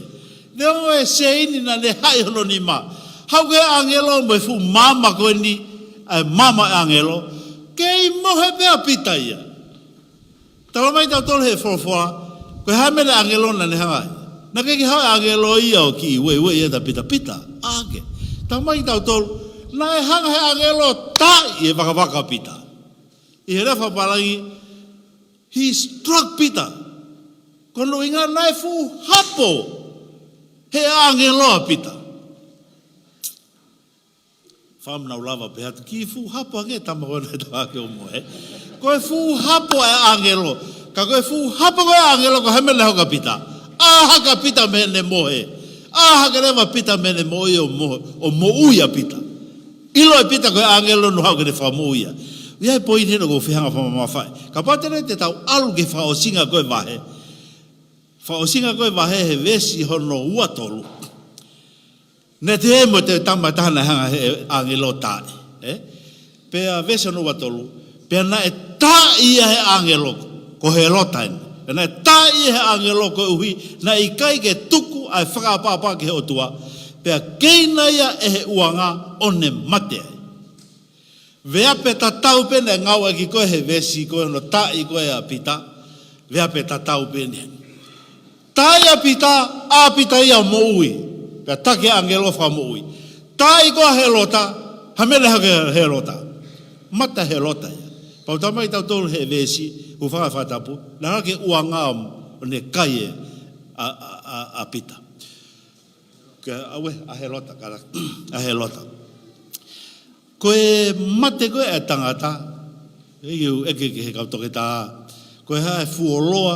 Neongo e seini naʻa ne haʻi hono nima. Haʻu ko ē ʻāngelo mo e fuʻu maama ko eni, ʻa e maama ʻo e ʻāngelo. Kei mohe pē ʻa Pita ia. Tala mai kitautolu he folofola, ko e hā e meʻa ʻa e ʻāngelo naʻa ne hanga ai? Naʻe ʻikai ke haʻu e ʻāngelo ia ʻo kiʻi ueue ia ʻa Pita, Pita, ʻā hake. Tala mai kitautolu, naʻe hanga he ʻāngelo ʻo taaʻi e vakavaka ʻo Pita. ʻI he lea fakapālangi, he struck Peter. Ko hono ʻuhinga naʻe fuʻu hapo he ʻāngelo ʻa Pita. Fakamanatu lava pē atu, kiʻi fuʻu hapo ange tama ko ena ʻe tau hake ʻo mohe. Ko e fuʻu hapo ʻa e ʻāngelo. Ka ko e fuʻu hapo ko ē ʻa e ʻāngelo ko e hā e meʻa naʻe hoko kia Pita? ʻĀ hake ʻa Pita mei heʻene mohe. ʻĀ hake leva ʻa Pita mei heʻene moʻui ʻo mo-, ʻo moʻui ʻa Pita. ʻIlo ʻe Pita ko e ʻāngelo naʻe haʻu ke ne fakamoʻui ia. ʻA ia e poini eni ʻoku ou fie hanga ʻo fakamamafaʻi. Kapau te ne te tau ʻalu ki he fakaʻosinga ko ē vahe. Fakaʻosinga ko ē vahe he veesi hono ua tolu. Naʻe toe ʻi ai mo e toe tama ʻe taha naʻe hanga he ʻāngelo ʻo taaʻi, ē? Pea veesi hono ua tolu, pea naʻe taaʻi ia he ʻāngelo, ko Hēlota eni. Pea naʻe taaʻi ia he ʻāngelo koeʻuhi naʻe ʻikai ke tuku ʻa e fakaʻapaʻapa ki he ʻOtua, pea keina ia ʻe he ʻuanga ʻo ne mate ai. Veape tatau pē eni e ngāueʻaki ko ē he veesi ko ē hono taaʻi ko ē ʻa Pita. Veape tatau pē eni. Taaʻi ʻa Pita, ʻā Pita ia ʻo moʻui. Pea taki ʻe he ʻāngelo ʻo fakamoʻui. Taaʻi ko ē ʻa Hēlota, hā e meʻa naʻe hoko kia Hēlota? Mate ʻa Hēlota ia. Pau tamai tautolu he veesi, hūfanga he fakatapu, naʻe ʻalu hake e ʻuanga ʻo ne kai ʻa, ʻa, ʻa, ʻa Pita. Ke ʻave ʻa Hēlota, kala, ʻa Hēlota. Ko e mate ko ē ʻa e tangata, ʻe ʻikai ke u ʻeke ki he kau toketā, ko e hā e fuoloa,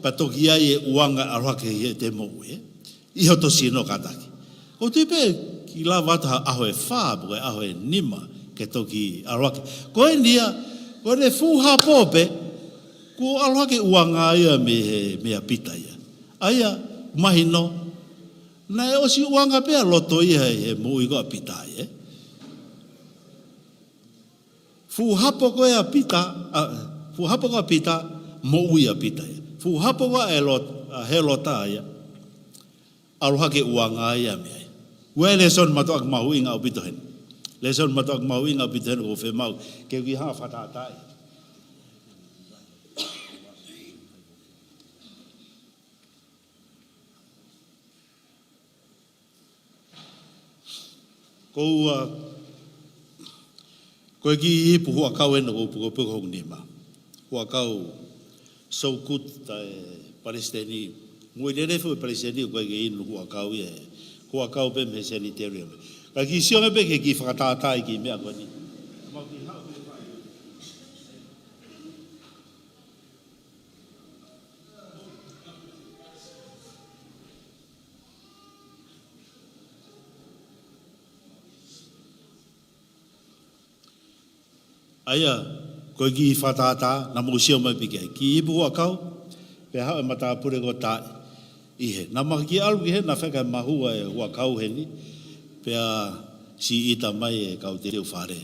pea toki ʻi ai e ʻuanga ʻalu hake ʻi heʻete moʻui, ē? ʻI hoto sino kātaki. ʻOku ou tui pē ke lava atu ha ʻaho ʻe fā, pe ko e ʻaho ʻe nima, ke toki ʻalu hake. Ko eni ia, ko ʻene fuʻu hapo pē, kuo ʻalu hake e ʻuanga ia mei he, meia Pita ia. ʻA ia, mahino, naʻe ʻosi ʻuanga pē ʻa loto ia he, he moʻui ko ē ʻa Pita ia, ē? Fuʻu hapo ko ē ʻa Pita, ʻa, fuʻu hapo ko ē ʻa Pita, moʻui ʻa Pita ia. Fuʻu hapo ko ē ʻa Hēlo-, ʻa Hēlota ia, ʻalu hake e ʻuanga ia mei ai. ʻOku ʻi ai e lēsoni mātuʻaki mahuʻinga ʻaupito heni. Lēsoni mātuʻaki mahuʻinga ʻaupito heni ʻoku ou fiemaʻu ke u kiʻi hanga ʻo fakatātaaʻi. Ko ua, ko e kiʻi ipu huʻakau ena ʻoku ou pukepuke hoku nima. Huʻakau Soukout, ʻa e palesiteni. Moʻui lelei foki e palesiteni ʻoku ʻikai ke inu huʻakau ia. Huʻakau pē mei he sanitarium. Ka kiʻi sio ange pē ki he kiʻi fakatātaaʻi kiʻi meʻa ko eni. ʻA ia, ko e kiʻi fakatātā, naʻa mou sio mai pē ki ai. Kiʻi ipu huʻakau, pea haʻu e matāpule ko ē ʻo taaʻi ʻi hē. Naʻa mau kiʻi ʻalu ki hē, naʻe fai ka mahua e huʻakau heni, pea siʻi ʻita mai e kau teu fale.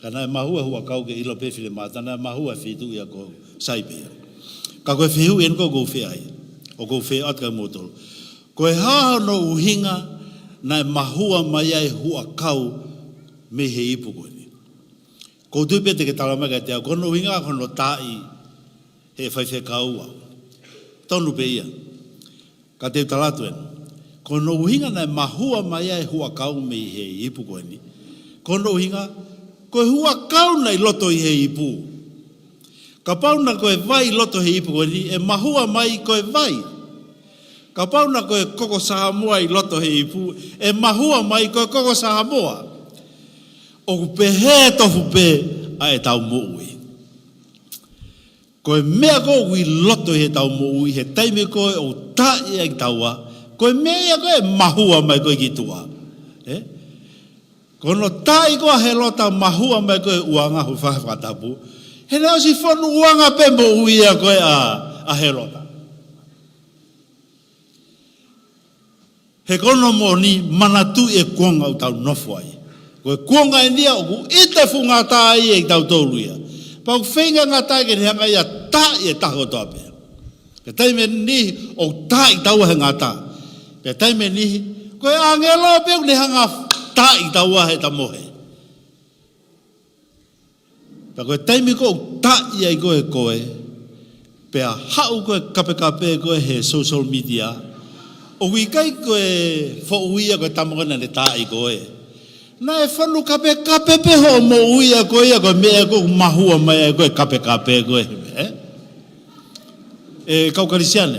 Ka naʻe mahua e huʻakau ke ʻilo pē finemātuʻa, naʻe mahua e feituʻu ia ʻoku sai pē ia. Ka ko e fehuʻi eni ʻoku ou fie ʻai, ʻoku ou fie ʻoatu kia moutolu. Ko e hā hono ʻuhinga naʻe mahua mai ai e huʻakau mei he ipu ko eni? ʻOku ou tui pē te ke tala mai kiate au, ko hono ʻuhinga ko hono taaʻi ʻe he faifekau au. Tonu pē ia. Ka te u tala atu eni. Ko hono ʻuhinga naʻe mahua mai ai e huʻakau mei he ipu ko eni. Ko hono ʻuhinga, ko e huʻakau naʻe ʻi loto ʻi he ipu. Kapau naʻe ko e vai ʻi loto he ipu ko eni, ʻe mahua mai ko e vai. Kapau naʻe ko e koko Samoa ʻi loto he ipu, ʻe mahua mai ko e koko Samoa. ʻOku pehē tofu pē ʻa ʻetau moʻui. Ko e meʻa ko ē ʻoku ʻi loto heʻetau moʻui, he taimi ko ē ʻoku taaʻi ai kitaua, ko e meʻa ia ko ē ʻe mahua mai ko ē ki tuʻa. Ē? Ko hono taaʻi ko ē ʻa Hēlota, mahua mai ko ē e ʻuanga, hūfanga he fakatapu. He naʻe ʻosi fonu ʻuanga pē moʻui ia ko ē ʻa, ʻa Hēlota. He ko hono moʻoni, manatuʻi e kuonga ʻoku tau nofo ai. Ko e kuonga eni ia ʻoku ʻita e fuʻu ngata ai ʻe kitautolu ia. Pea ʻoku feinga e ngata ke ne hanga ia ʻo taaʻi e taha kotoa pē. Pea taimi ʻe niʻihi ʻoku taaʻi kitaua he ngata. Pea taimi ʻe niʻihi, ko e ʻāngelo pē ʻoku ne hanga ʻo taaʻi kitaua heʻeta mohe. Pea ko e taimi ko ē ʻoku taaʻi ai koe ʻe koe, pea haʻu ko ē ʻo kapekape koe he social media, ʻoku ʻikai ko e foʻui ia ko e tama ko ē naʻa ne taaʻi koe. Naʻe fonu kapekape pē hoʻo moʻui ʻa koe ia ko e meʻa ko ē ʻoku mahua mai ai ko e kapekape ko ē, ē? ʻE kau Kalisitiane,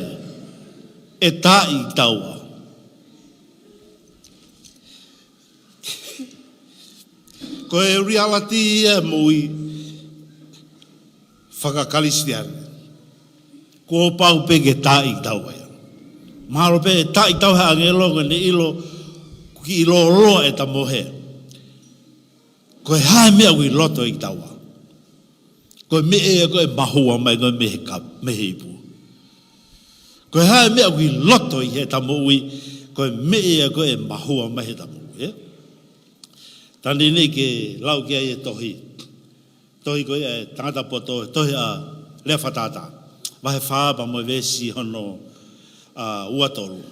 ʻe taaʻi kitaua. Ko e reality ia e moʻui faka-Kalisitiane. Kuo pau pē ke taaʻi kitaua ia. Mahalo pē ʻe taaʻi kitaua he ʻāngelo ko ʻene ʻilo, kuo kiʻi lōloa ʻeta mohe. Ko e hā e meʻa ʻoku ʻi loto ʻi kitaua? Ko e meʻa ia ko ē ʻe mahua mai ko ē mei he ka-, mei he ipu. Ko e hā e meʻa ʻoku ʻi loto ʻi heʻeta moʻui, ko e meʻa ia ko ē ʻe mahua mai heʻeta moʻui, ē? Tani nei ke lau ki ai e tohi. Tohi ko ē ʻa e tangata poto, tohi ʻa Lea Fakatātā. Vahe fā pea mo e veesi hono, ʻa, ua tolu.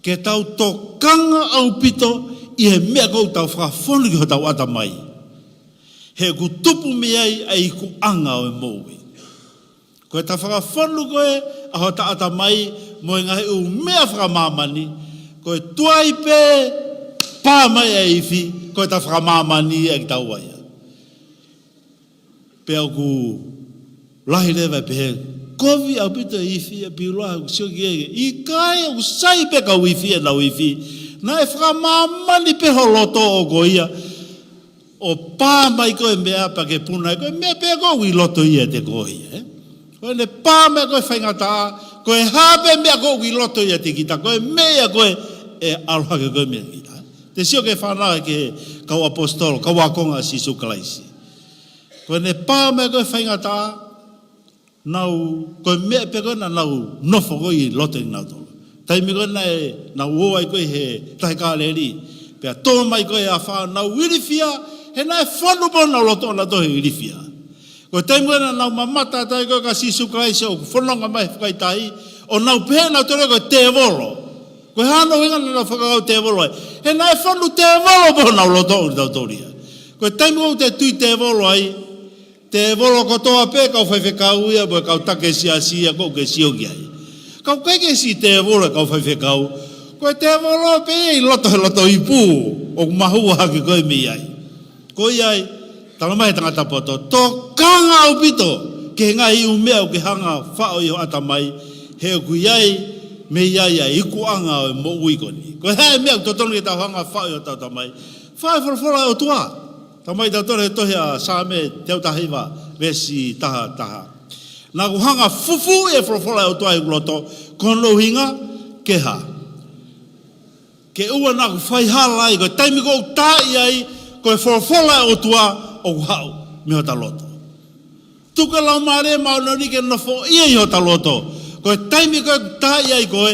Ke tau tokanga ʻaupito ʻi he meʻa ʻoku tau fakafonu ki hotau ʻatamai. He ʻoku tupu mei ai ʻa e ikuʻanga ʻo e moʻui. Ko ʻeta fakafonu ko ē ʻa hota ʻatamai mo e ngaahi ʻū meʻa fakamāmani, ko e tuai pē pā mai ʻa e ifi, ko ʻeta fakamāmani ʻa kitaua ia. Pea ʻoku lahi leva e pehē, kovi ʻaupito e ifi, ʻa Piula ʻoku sio ki ai, ʻikai, ʻoku sai pē kau ifi ʻenau ifi. Naʻe fakamāmani pē ho loto ʻo ko ia, ʻo pā mai ko e meʻa pea ke puna ai ko e meʻa pē ʻoku ʻi loto ʻiate koe ia, ē? Ko ʻene pā mai ko e faingataʻa, ko e hā pē meʻa ʻoku ʻi loto ʻiate kita, ko e meʻa ko ē ʻe ʻalu hake ko e meʻa kita. Te sio ki he fānau ki he kau ʻaposetolo, kau ākonga ʻa Sīsū Kalaisi. Ko ʻene pā mai ko e faingataʻa, nau, ko e meʻa pē ko ē naʻa nau nofo ko ē ʻi loto ʻiate kinautolu. Taimi ko ē naʻe, nau ō ai ko ē he tahi Kāleli, pea tō mai ko ē ʻa e afā, nau ilifia, he naʻe fonu pē honau loto ʻonautolu he ilifia. Ko e taimi ko ē naʻa nau mamata atu ai ko ē kia Sīsū Kalaisi ʻoku fononga mai he fakaʻitaʻi, ʻo nau pehē nautolu ko e tēvolo. Ko e hā hono ʻuhinga naʻa nau fakakaukau tēvolo ai? He naʻe fonu tēvolo pē honau loto ʻonautolu ia. Ko e taimi ʻoku te tui tēvolo ai, tēvolo kotoa pē kau faifekau ia, mo e kau taki siasi ia ʻoku ke sio ki ai. Ka ʻoku ʻikai ke siʻi tēvolo e kau faifekau. Ko e tēvolo pē ʻi loto he loto ipu, ʻoku mahua hake ko ē mei ai. Ko ia ai, talamai he tangata poto, tokanga ʻaupito ki he ngaahi ʻū meʻa ʻoku ke hanga faʻo ʻi ho ʻatamai, he ʻoku ʻi ai, mei ai ʻa e ikuʻanga ʻo e moʻui ko eni. Ko e hā e meʻa ʻoku totonu ke tau hanga faʻo ʻi hotau ʻatamai? Faʻo e folofola ʻa e ʻOtua. Talamai ʻe he ʻOtua he tohi ʻa Saame teau taha hiva, veesi taha taha. Naʻa ku hanga fufuuʻi e folofola ʻa e ʻOtua ʻi hoku loto, ko hono ʻuhinga ke hā? Ke ʻoua naʻa ku fai hala ai, ko e taimi ʻoku ou taaʻi ai, ko e folofola ʻa e ʻOtua ʻoku haʻu mei hota loto. Tuku e Laumālie Māʻoniʻoni ke nofoʻia ʻi hota loto. Ko e taimi ko ē ʻoku taaʻi ai ko ē,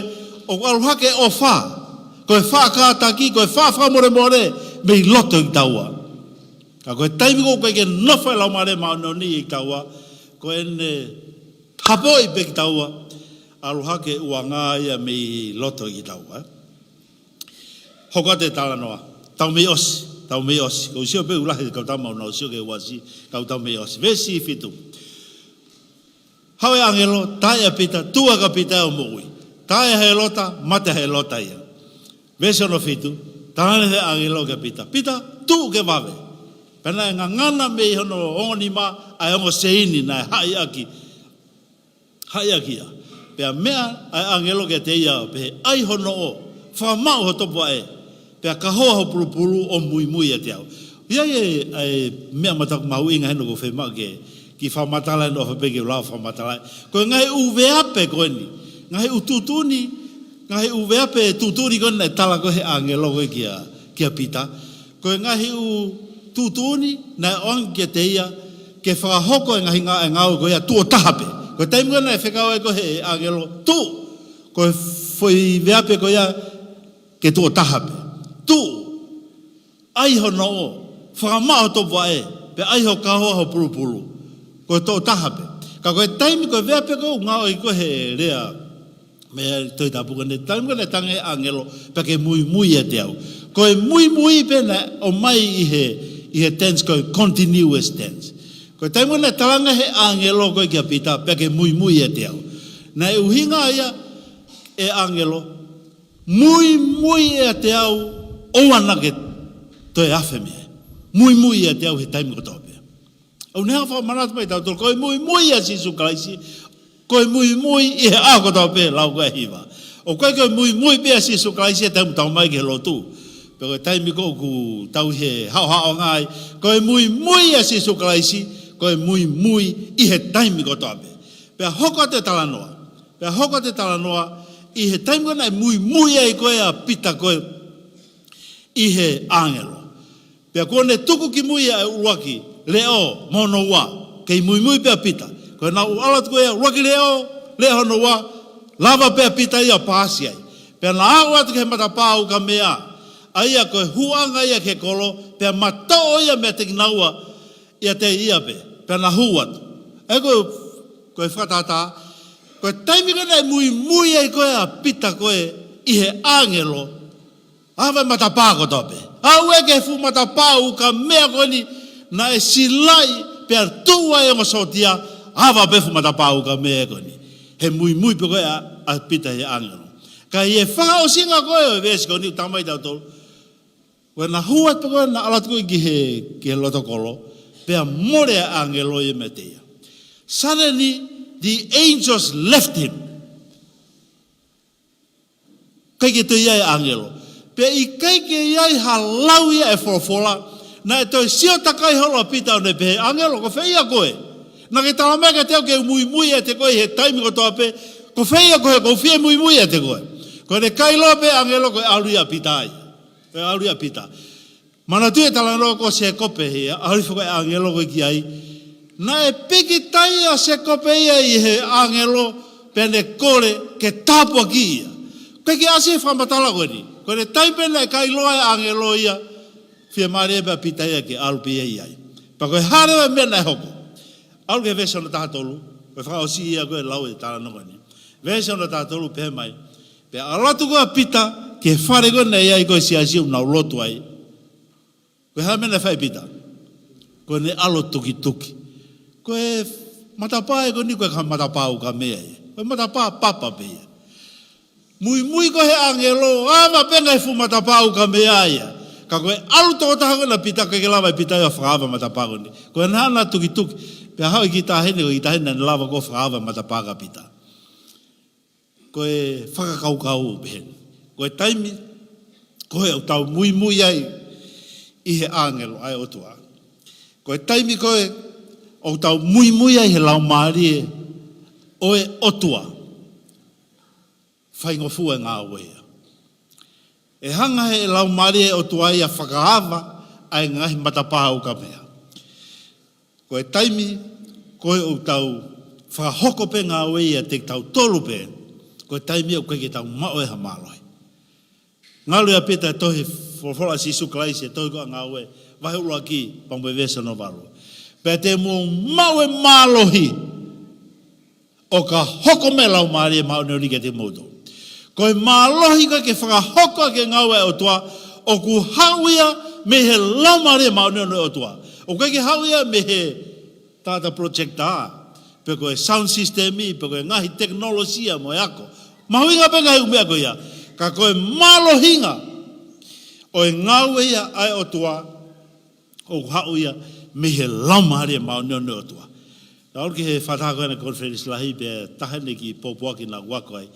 ʻoku ʻalu hake e ʻofa, ko e faʻa kātaki, ko e faʻa fakamolemole mei loto ʻiate kitaua. Ka ko e taimi ko ē ʻoku ʻikai ke nofo e Laumālie Māʻoniʻoni ʻiate kitaua, ko ʻene hapoʻi pē kitaua, ʻalu hake e ʻuhinga ia mei loto ʻiate kitaua, ē? Hoko atu e talanoa. Tau mei ʻosi, tau mei ʻosi. ʻOku ou sio pē ʻoku lahi e kau tama ʻoku nau sio ki he uasi, ka tau mei ʻosi. Veesi fitu. Haʻu e ʻāngelo, taaʻi ʻa Pita, tuʻu ʻa Pita ʻo moʻui. Taaʻi ʻa Hēlota, mate ʻa Hēlota ia. Veesi ono fitu, talaange ʻe he ʻāngelo kia Pita, Pita, tuʻu ke vave. Pea naʻe ngangana mei hono ongo nima ʻa e ongo seini naʻe haʻi ʻaki, haʻi ʻaki ia. Pea meʻa ʻa e ʻāngelo kiate ia ʻo pehē, ʻai ho noʻo, fakamaʻu ho topuvaʻe, pea kahoa ho pulupulu ʻo muimui ʻiate au. ʻI ai e, e meʻa mātuʻaki mahuʻinga heni ʻoku ou fiemaʻu ke, ke fakamatala heni ʻo fai pē ke u lava ʻo fakamatala. Ko e ngaahi ʻū veape ko eni, ngaahi ʻū tuʻutuʻuni, ngaahi ʻū veape tuʻutuʻuni ko eni naʻe tala ko ē ʻe he ʻāngelo ko ē kia, kia Pita. Ko e ngaahi ʻū tuʻutuʻuni naʻe ʻoange kiate ia ke fakahoko e ngaahi ngā-, e ngāue ko ia tuʻo taha pē. Ko e taimi ko ē naʻe fekau ai ko ē ʻe he ʻāngelo, tuʻu, ko e foʻi veape ko ia ke tuʻo taha pē. Tuʻu, ʻai ho noʻo, fakamaʻu ho topuvaʻe, pea ʻai ho kahoa ho pulupulu. Ko e tuʻo taha pē. Ka ko e taimi ko e veape ko ē ʻoku ngāueʻaki ko ē he lea mei he Tohi Tapu ko eni, taimi ko ē naʻe talaange ʻe he ʻāngelo, pea ke muimui ʻiate au. Ko e muimui pē naʻe ʻomai ʻi he, ʻi he tense ko e continuous tense. Ko e taimi ko ē naʻe talaange ʻe he ʻāngelo ko ē kia Pita, pea ke muimui ʻiate au. Naʻe ʻuhinga ia ʻe he ʻāngelo, muimui ʻiate au, ʻoua naʻa ke toe afe mei ai. Muimui ʻiate au he taimi kotoa pē. ʻOku ne hanga ʻo fakamanatu mai kiate kitautolu, ko e muimui ʻia Sīsū Kalaisi, ko e muimui ʻi he ʻaho kotoa pē, lau ko ē ʻa e hiva. ʻOku ʻikai ko e muimui pē ʻia Sīsū Kalaisi he taimi ʻoku tau ō mai ki he lotu, pe ko e taimi ko ē ʻoku tau ʻi he haʻohaʻonga ai. Ko e muimui ʻia Sīsū Kalaisi, ko e muimui ʻi he taimi kotoa pē. Pea hoko atu e talanoa. Pea hoko atu e talanoa ʻi he taimi ko ē naʻe muimui ai ko ē ʻa Pita ko ē ʻi he ʻāngelo. Pea kuo ne tuku ki mui ʻa e ʻuluaki leʻo mo hono ua, kei muimui pē ʻa Pita. Ko ʻenau ʻalu atu ko ia, ʻuluaki leʻo, leʻo hono ua, lava pē ʻa Pita ia ʻo paasi ai. Pea na aʻu atu ki he matapā ukamea, ʻa ia ko e hūʻanga ia ki he kolo, pea matoʻo ia meiate kinaua, ʻiate ia pē, pea na hū atu. ʻE ko, ko e fakatātā, ko e taimi ko ē naʻe muimui ai ko ē ʻa Pita ko ē ʻi he ʻāngelo, ava e matapā kotoa pē. Aʻu ē ki he fuʻu matapā ukamea ko eni, naʻe silaʻi pea tuʻu ai e ongo sōtia, ava pē fuʻu matapā ukamea ko eni. He muimui pē ko ē ʻa, ʻa Pita he ʻāngelo. Ka ʻi he fakaʻosinga ko ē ʻo e veesi ko eni ʻoku talamai kiate kitautolu, ko ʻena hū atu ko ē, na ʻalu atu ko ē ki he, ki he loto kolo. Pea mole ʻa e ʻāngelo ia meiate ia. Suddenly, the angels left him. ʻIkai ke toe ʻi ai ʻa e ʻāngelo. Pea ʻikai ke ʻi ai ha lau ia ʻa e folofola. Naʻe toe sio takai holo ʻa Pita ʻo ne pehē, ʻĀngelo, ko fē ia koe? Naʻa ke talamai kiate au ke u muimui ʻiate koe he taimi kotoa pē. Ko fē ia koe, ʻoku ou fie muimui ʻiate koe. Ko ʻene ʻikai ʻilo pē ʻa e ʻāngelo ko e ʻalu ia ʻa Pita ai. Ko e ʻalu ia ʻa Pita. Manatuʻi e talanoa ko Sēkope ia, ʻalu foki e ʻāngelo ko ē ki ai. Naʻe pīkitai ʻa Sēkope ia ʻi he ʻāngelo, pea ne kole ke tāpuakiʻi ia. ʻIkai ke ʻasi he fakamatala ko eni. Ko e taimi pē naʻe ʻikai ʻilo ai ʻa e ʻāngelo ia, fiemālie pē ʻa Pita ia ke ʻalu pē ia ʻi ai. Pea ko e hā leva e meʻa naʻe hoko? ʻAlu ki he veesi hono taha tolu, ko e fakaʻosi ia ko e lau e talanoa ko eni. Veesi hono taha tolu pehē mai. Pea ʻalu atu ko ē ʻa Pita ki he fale ko ē naʻe ʻi ai ko ē e siasi ʻoku nau lotu ai. Ko e hā e meʻa naʻe fai ʻe Pita? Ko ʻene ʻalu ʻo tukituki. Ko e matapā ē ko eni ʻoku ʻikai ko ha matapā ukamea ia. Ko e matapā papa pē ia. Muimui ko ē he ʻāngelo, ava pē ngaahi fuʻu matapā ukamea ia. Ka ko e ʻalu tokotaha ko ena ʻa Pita, ʻikai ke lava ʻe Pita ia ʻo fakaava e matapā ko eni. Ko ʻene hanga ʻo tukituki. Pea haʻu e kiʻi taʻahine, ko e kiʻi taʻahine naʻa ne lava ko ē ʻo fakaava e matapā kia Pita. Ko e fakakaukau pē eni. Ko e taimi ko ē ʻoku tau muimui ai ʻi he ʻāngelo ʻa e ʻOtua. Ko e taimi ko ē ʻoku tau muimui ai he laumālie ʻo e ʻOtua. Faingofua e ngāue ia. ʻE hanga he laumālie ʻo e ʻOtua ia ʻo fakaava ʻa e ngaahi matapā ukamea. Ko e taimi ko ē ʻoku tau fakahoko pē ngāue ia ʻiate kitautolu pē, ko e taimi ʻoku ʻikai ke tau maʻu ai ha mālohi. Ngalu ia Pita he tohi folofola ʻa Sīsū Kalaisi he tohi ko ē ʻa Ngāue, vahe ʻuluaki, pea mo e veesi hono valu. Pea te mou maʻu e mālohi ʻo ka hoko mai e Laumālie Māʻoniʻoni kiate kimoutolu. Ko e mālohi ko ē ke fakahoko ʻaki e ngāue ʻa e ʻOtua, ʻoku haʻu ia mei he Laumālie Māʻoniʻoni ʻo e ʻOtua. ʻOku ʻikai ke haʻu ia mei he tangata projector, pe ko e sound system, pe ko e ngaahi tekinolosia mo e ako. Mahuʻinga pē ngaahi ʻū meʻa ko ia. Ka ko e mālohinga ʻo e ngāue ia ʻa e ʻOtua, ʻoku haʻu ia mei he Laumālie Māʻoniʻoni ʻo e ʻOtua. Naʻa ku ʻalu ki he fakataha ko ena conference lahi pea taha eni e kiʻi pōpoaki naʻa ku ako ai.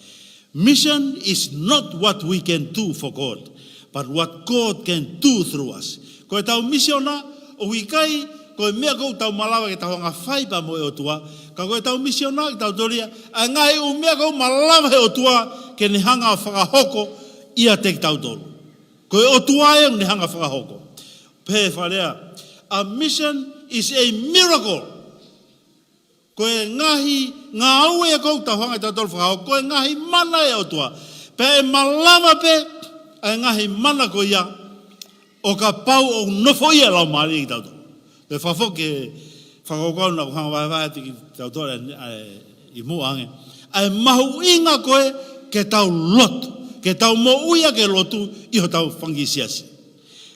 Mission is not what we can do for God, but what God can do through us. Ko ʻetau misiona, ʻoku ʻikai ko e meʻa ʻoku tau malava ke tau hanga ʻo fai pea mo e ʻOtua, ka ko ʻetau misiona kitautolu ia, ʻa e ngaahi ʻū meʻa ʻoku malava he ʻOtua ke ne hanga ʻo fakahoko ʻiate kitautolu. Ko e ʻOtua ē ʻoku ne hanga ʻo fakahoko. Pehē fakalea, a mission is a miracle. Ko e ngaahi ngāue ʻoku tau hanga ʻe tautolu ʻo fakahoko, ko e ngaahi mana ʻa e ʻOtua. Pea ʻe malava pē ʻa e ngaahi mana ko ia ʻo kapau ʻoku nofoʻia e Laumālie kiate kitautolu. Pea fakafoki e fakakaukau naʻa ku hanga ʻo vahevahe atu kiate kitautolu ʻi muʻa ange. ʻA e mahuʻinga ko ē ke tau lotu, ke tau moʻui ʻaki e lotu ʻi hotau fanga kiʻi siasi.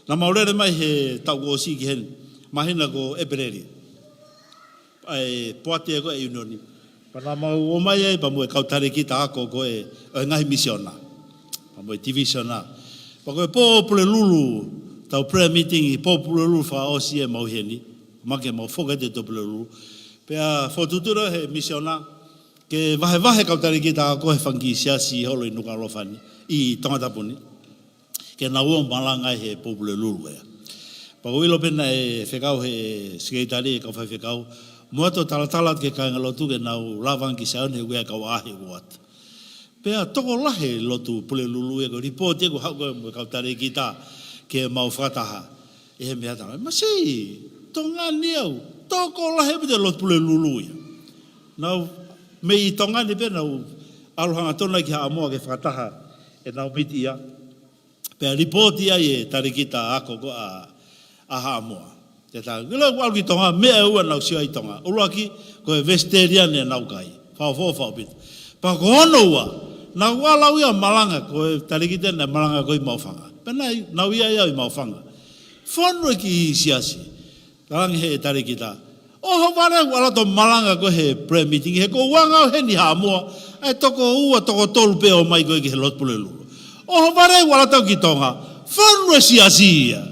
Naʻa mau lele mai he taʻu kuo ʻosi ki heni, māhina ko ʻEpeleli. ʻA e poate ko ē ʻa e ʻiunioni. Pea naʻa mau ō mai ai pea mo e kau talēkita ako ko ē ʻo e ngaahi misiona. Pea mo e tivisiona. Pea ko e pō Pulelulu, tau prayer meeting ʻi he pō Pulelulu fakaʻosi ʻemau ʻi heni. Mahalo ke mau foki atu he pō Pulelulu. Pea fokotuʻutuʻu leva he misiona ke vahevahe e kau talēkita ako he fanga kiʻi siasi holo ʻi Nukuʻalofa ni, ʻi Tongatapu ni. Ke nau ō ʻo malanga he pō Pulelulu ia. Pea ʻoku ou ʻilo pē naʻe fekau he sekelitali e kau faifekau, mou ō atu ʻo talatala atu ki he kāingalotu ke nau lava ange ki Saione he ʻoku ʻi ai e kau ʻaʻahi ʻoku ō atu. Pea tokolahi e lotu Pulelulu ia, ko e lipooti ia kuo haʻu ko ē mo e kau talēkita ke mau fakataha ʻi he meʻa tama. Masiʻi, Tonga ni au, tokolahi ʻaupito e lotu Pulelulu ia. Naʻa ku mei Tonga ni pē naʻa ku ʻalu hangatonu ai ki Haʻamoa ke fakataha ʻenau miti ia. Pea lipooti ai e talēkita ako ko ē ʻa, ʻa Haʻamoa. Te ta, kilo ʻoku ʻalu ki Tonga, meʻa ʻe ua naʻa ku sio ai ʻi Tonga. ʻUluaki, ko e vesetēliane naʻa nau kai. Fakaʻofoʻofa ʻaupito. Pea ko hono ua, naʻa ku ʻalu au ia ʻo malanga, ko e talēkita naʻe malanga ko ē ʻi Maʻufanga. Pea naʻe, naʻa ku ʻi ai au ʻi Maʻufanga. Fonu e kiʻi siasi. Talaange he talēkita, ʻohovale ʻeku ʻalu atu ʻo malanga ko ē he prayer meeting, he ʻoku ou anga au heni ʻi Haʻamoa, ʻa e toko ua, toko tolu pē ō mai ko ē ki he lotu Pulelulu. ʻOhovale ʻeku ʻalu atu ki Tonga, fonu e siasi ia.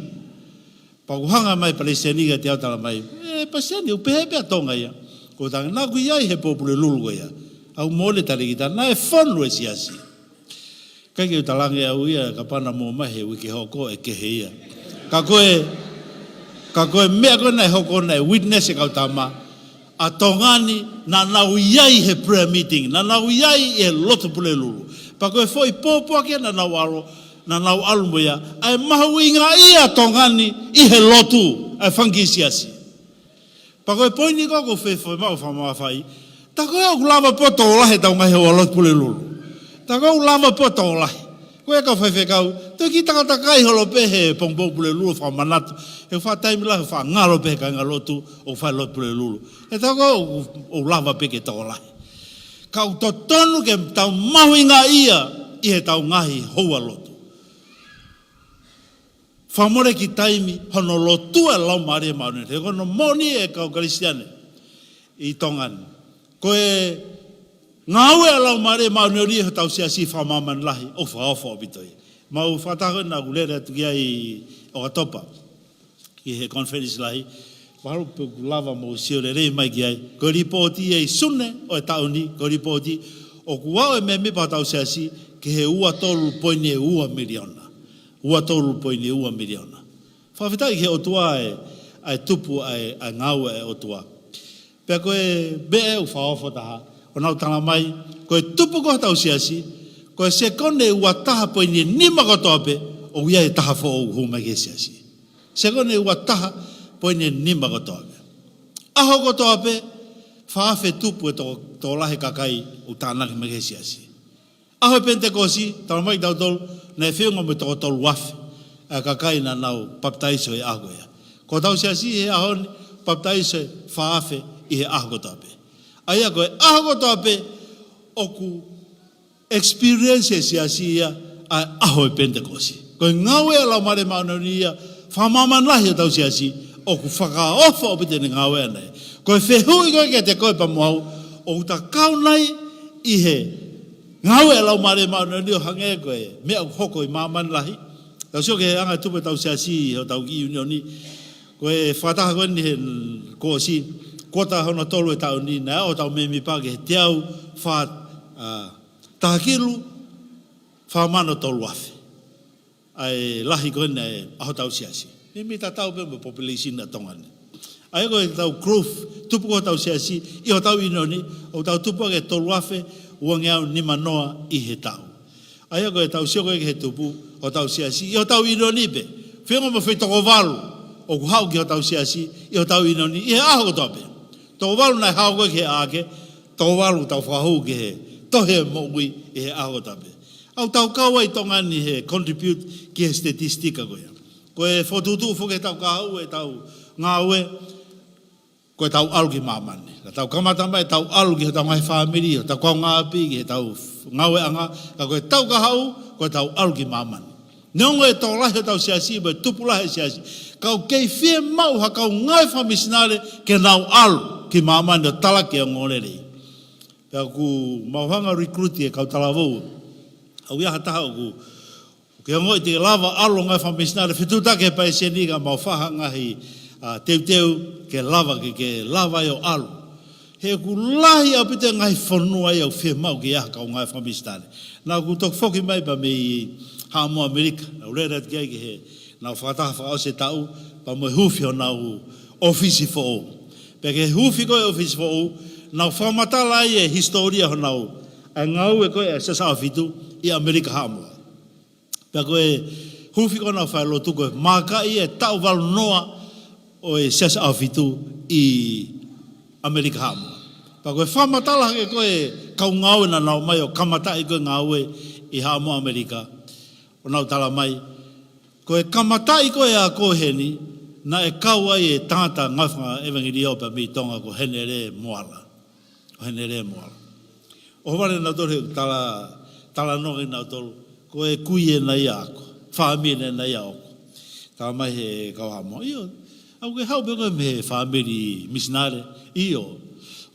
Pea ʻoku hanga mai e palesiteni kiate au ʻo talamai, Palesiteni, ʻoku pehē pē ʻa Tonga ia. Ko e tangi naʻa ku ʻi ai he Pōpulelulu ko ia. ʻOku mole talēkita, naʻe fonu e siasi. ʻIkai ke u talaange au ia, kapau naʻa mou ōmai he uike hoko ʻe kehe ia. Ka ko e, ka ko e meʻa ko ē naʻe hoko naʻe witness e kau tama ʻa Tonga ni, naʻa nau ʻi ai he prayer meeting, naʻa nau ʻi ai he lotu Pulelulu. Pea ko e foʻi pōpoaki naʻa nau ʻalu, naʻa nau ʻalu mo ia, ʻa e mahuʻingaʻia ʻa Tonga ni ʻi he lotu, ʻa e fanga kiʻi siasi. Pea ko e poini ko ē ʻoku ou fie, fie maʻu fakamāfai. Tā ko ē ʻoku lava pē ʻo tokolahi ʻetau ngaahi houa lotu Pulelulu. Tā ko ē ʻoku lava pē ʻo tokolahi. Ko e kau faifekau, toe kiʻi takatakai holo pē he pongipongi Pulelulu fakamanatu. He faʻa taimi lahi faʻa ngalo pē he kāingalotu ʻoku fai lotu Pulelulu. He tā ko ē ʻoku, ʻoku lava pē ke tokolahi. Ka ʻoku totonu ke tau mahuʻingaʻia ʻi heʻetau ngaahi houa lotu. Fakamoleki taimi hono lotua e Laumālie Māʻoniʻoni. He ko hono moʻoni e kau Kalisitiane ʻi Tonga ni, ko e ngāue ʻa e Laumālie Māʻoniʻoni ʻi hotau siasi fakamāmani lahi ʻoku fakaofo ʻaupito ia. Mau fakataha ko ē naʻa ku lele atu ki ai ʻi ʻOkatopa ki he conference lahi. Mahalo pē ʻoku lava mou sio lelei mai ki ai. Ko e lipooti ia ʻi Sune ʻo e taʻu ni, ko e lipooti ʻoku aʻu e mēmipa hotau siasi ki he ua tolu poini ua miliona. Ua tolu poini ua miliona. Fakafetaʻi ki he ʻOtua e, ʻa e tupu ʻa e, ʻa e ngāue ʻa e ʻOtua. Pea ko e meʻa ʻoku fakaofo taha, ʻoku nau tala mai, ko e tupu ko ē hotau siasi, ko e sekone ua taha poini nima kotoa pē, ʻoku ʻi ai e taha foʻou ʻoku hū mai ki he siasi. Sekone ua taha poini nima kotoa pē. ʻAho kotoa pē, fā afe tupu e to-, tokolahi e kakai ʻoku tānaki mai ki he siasi. ʻAho e Penitekosi, tala mai kiate kitautolu, naʻe feʻunga mo e toko tolu afe ʻa e kakai naʻa nau papitaiso he ʻaho ko ia. Ko hotau siasi he ʻaho ni, papitaiso e fā afe ʻi he ʻaho kotoa pē. ʻA ia ko e ʻaho kotoa pē ʻoku experience e siasi ia ʻa e ʻaho e Penitekosi. Ko e ngāue ʻa e Laumālie Māʻoniʻoni ia fakamāmani lahi hotau siasi, ʻoku fakaofo ʻaupito ʻene ngāue ʻana ia. Ko e fehuʻi ko ē kiate koe pea mo au, ʻoku ta kau nai ʻi he ngāue ʻa e Laumālie Māʻoniʻoni ʻo hangē ko e meʻa ʻoku hoko ʻi māmani lahi? Tau sio ki he anga e tupu ʻetau siasi ʻi hotau kiʻi ʻiunioni. Ko e fakataha ko eni he kuo ʻosi, kuota hono tolu e taʻu ni, naʻe aʻu hotau mēmipa ki he teau fā, ʻa, taha kilu fā mano tolu afe. ʻA e lahi ko ena ʻa hotau siasi. Meimei tatau pē mo e population ʻa Tonga ni. ʻA ia ko ʻetau growth, tupu ko ē hotau siasi, ʻi hotau ʻiunioni, ʻoku tau tupu ʻaki e tolu afe uangeau nima noa ʻi he taʻu. ʻA ia ko ʻetau sio ko ē ki he tupu hotau siasi, ʻi hotau ʻiunioni pē. Feʻunga mo e foʻi toko valu ʻoku haʻu ki hotau siasi, ʻi hotau ʻiunioni, ʻi he ʻaho kotoa pē. Toko valu naʻe haʻu ko ē ki he ʻaʻake, toko valu tau fakahū ki he tohi e moʻui ʻi he ʻaho kotoa pē. ʻOku tau kau ai ʻi Tonga ni he contribute ki he statistika ko ia. Ko e fokotuʻutuʻu foki ʻetau kahaʻu, ʻetau ngāue, ko ʻetau ʻalu ki māmani. Naʻa tau kamata mai ʻetau ʻalu ki hotau ngaahi fāmili, hotau kaungāʻapi, ki heʻetau ngāueʻanga, ka ko ʻetau kahaʻu, ko ʻetau ʻalu ki māmani. Neongo e tokolahi hotau siasi, mo e tupu lahi e siasi, ka ʻoku kei fiemaʻu ha kau ngāue fakamisinale ke nau ʻalu ki māmani ʻo talaki e ongoongolelei. Pea ʻoku mau hanga ʻo recruit e kau talavou. ʻOku ʻi ai ha taha ʻoku, ʻoku ke ongoʻi te ke lava ʻalu ngāue fakamisinale, fetuʻutaki he palesiteni ka mau fai ha ngaahi, ʻa, teuteu ke lava, ke, ke lava ai ʻo ʻalu. He ʻoku lahi ʻaupito e ngaahi fonua ia ʻoku fiemaʻu ke ʻi ai ha kau ngāue fakamisinale. Naʻa ku toki foki mai pea mei Haʻamoa ʻAmelika. Naʻa ku lele atu ki ai ki he, naʻa ku fakataha fakaʻosi e taʻu, pea mo e huufi honau ʻōfisi foʻou. Pea ki he huufi ko ē ʻōfisi foʻou, naʻa ku fakamatala ai e hisitōlia honau, ʻa e ngāue ko ē ʻa e Siasi ʻAhofitu ʻi ʻAmelika Haʻamoa. Pea ko e huufi ko ē naʻa ku fai lotu ko e maaka ia e taʻu valu noa ʻo e Siasi ʻAhofitu ʻi ʻAmelika Haʻamoa. Pea ko e fakamatala hake ko ē kau ngāue naʻa nau ō mai ʻo kamataʻi ko ē ngāue ʻi Haʻamoa ʻAmelika. ʻO nau tala mai, ko e kamataʻi ko ē ʻa e ako heni, naʻe kau ai e tangata ngāue fakaʻevangeliō pea mei Tonga ko Henele Moala. Ko Henele Moala. ʻOhovale nautolu he tala, talanoa kinautolu, ko e kui ena ia ʻaʻaku, fāmili ena ia ʻaʻaku. Tala mai he kau Haʻamoa, ʻio, ʻoku ke haʻu pē koe mei he fāmili misinale? ʻIo.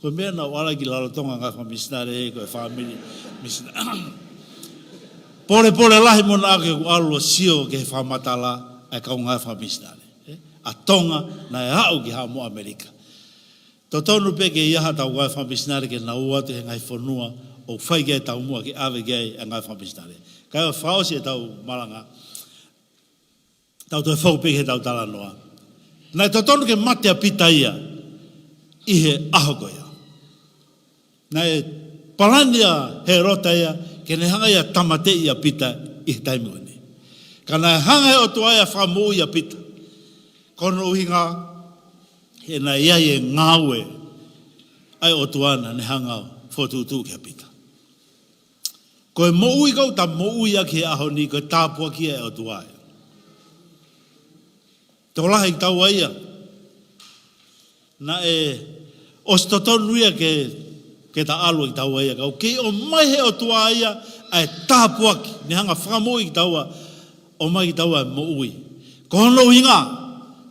Ko e meʻa naʻa ku ʻalu ki lalo Tonga ngāue fakamisinale, ko e fāmili misinale. Polepole lahi mo naʻa ke ʻalu ʻo sio ki he fakamatala ʻa e kau ngāue fakamisinale, ē? ʻA Tonga naʻe aʻu ki Haʻamoa ʻAmelika. Totonu pē ke ʻi ai haʻatau ngāue fakamisinale ke nau ō atu he ngaahi fonua ʻoku fai ki ai e taumuʻa ke ʻave ki ai e ngāue fakamisinale. Kae fakaʻosi ʻetau malanga, tau toe fou pē ki heʻetau talanoa. Naʻe totonu ke mate ʻa Pita ia ʻi he ʻaho ko ia. Naʻe palani ʻa Hēlota ia ke ne hanga ia ʻo tāmateʻi ʻa Pita ʻi he taimi ko eni. Ka naʻe hanga ʻe he ʻOtua ia ʻo fakamoʻui ʻa Pita. Ko hono ʻuhinga he naʻe ʻi ai e ngāue ʻa e ʻOtua naʻa ne hanga ʻo fokotuʻutuʻu kia Pita. Ko e moʻui ʻoku tau moʻui ʻaki he ʻaho ni, ko e tāpuaki ia ʻa e ʻOtua ia. Tokolahi kitaua ia naʻe ʻosi totonu ia ke, ke ta ʻalu ʻa kitaua ia. Ka ʻoku kei ʻomai ʻe he ʻOtua ia ʻa e tāpuaki, ne hanga ʻo fakamoʻui kitaua, ʻomai kitaua e moʻui. Ko hono ʻuhinga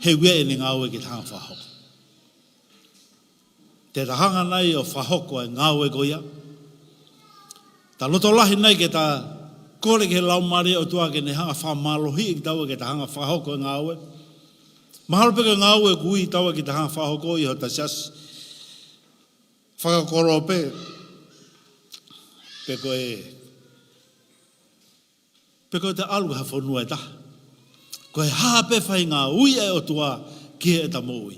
he ʻoku ʻi ai ʻene ngāue ke ta hanga ʻo fakahoko. Te ta hanga nai ʻo fakahoko e ngāue ko ia? Ta loto lahi nai ke ta kole ki he Laumālie ʻo e ʻOtua ke ne hanga ʻo fakamālohiʻi kitaua ke ta hanga ʻo fakahoko e ngāue? Mahalo pē ko e ngāue ʻoku ui kitaua ke ta hanga ʻo fakahoko ʻi hota siasi fakakoloa pē, pe ko e pe ko ʻeta ʻalu ki ha fonua ʻe taha. Ko e hā pē faʻahinga ui ʻa e ʻOtua ki heʻeta moʻui,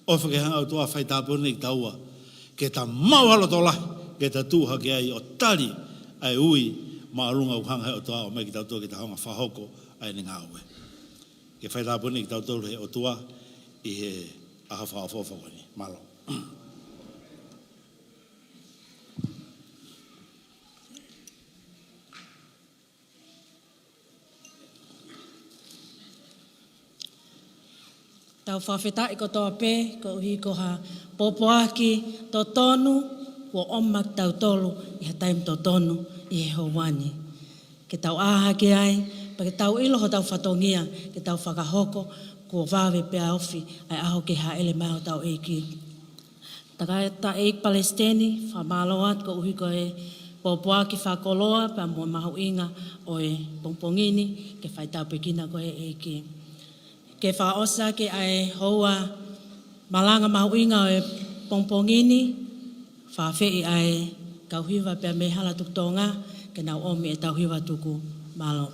ʻofa ke hanga ʻe he ʻOtua ʻo faitāpuekina kitaua ke ta maʻu ha loto lahi ke ta tuʻu hake ai ʻo tali ʻa e ui māʻolunga ʻoku hanga ʻe he ʻOtua ʻo ʻomai kiate kitautolu ke ta hanga ʻo fakahoko ʻa ʻene ngāue. Ke faitāpuekina kitautolu ʻe he ʻOtua ʻi he ʻaho fakaʻofoʻofa ko eni. Mālō. Tau fakafetaʻi kotoa pē koeʻuhi ko ha pōpoaki totonu kuo ʻomai kiate kitautolu ʻi ha taimi totonu ʻi he houa ni. Ke tau ʻā hake ai, pea ke tau ʻilo hotau fatongia, ke tau fakahoko kuo vave pea ofi ʻa e ʻaho ke hāʻele mai hotau ʻEiki. Tangataʻeiki Palesiteni, fakamālō atu koeʻuhi ko e pōpoaki fakakoloa pea mo e mahuʻinga ʻo e pongipongi ni ke faitāpuekina koe ʻe he ʻEiki. Ke fakaʻosi ʻaki ʻa e houa malanga mahuʻinga ʻo e pongipongi ni, fakaafeʻi ʻa e kau hiva pea mei Hala Tuku Tonga ke nau ʻomi ʻetau hiva tuku. Mālō.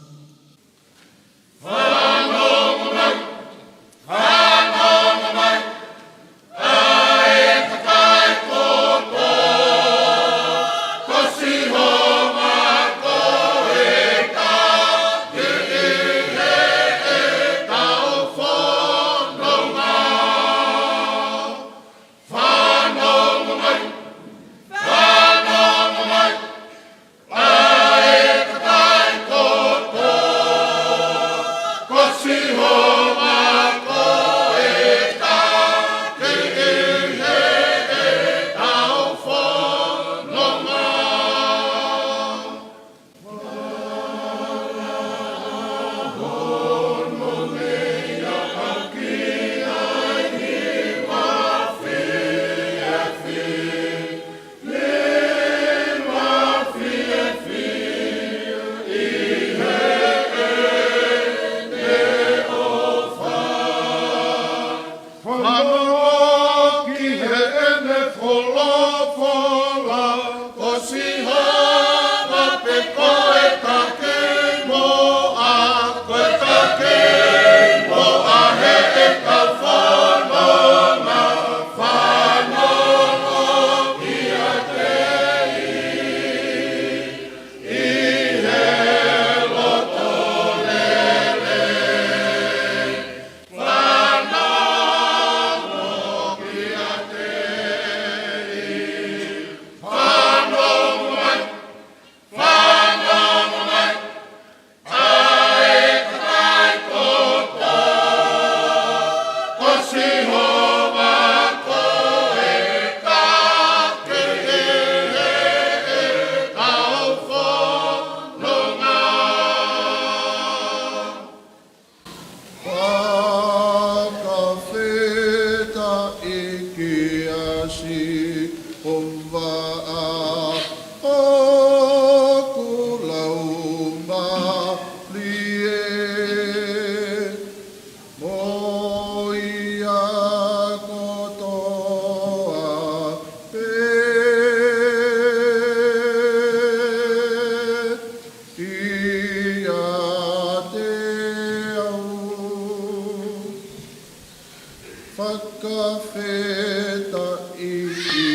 Fakafetaʻi ki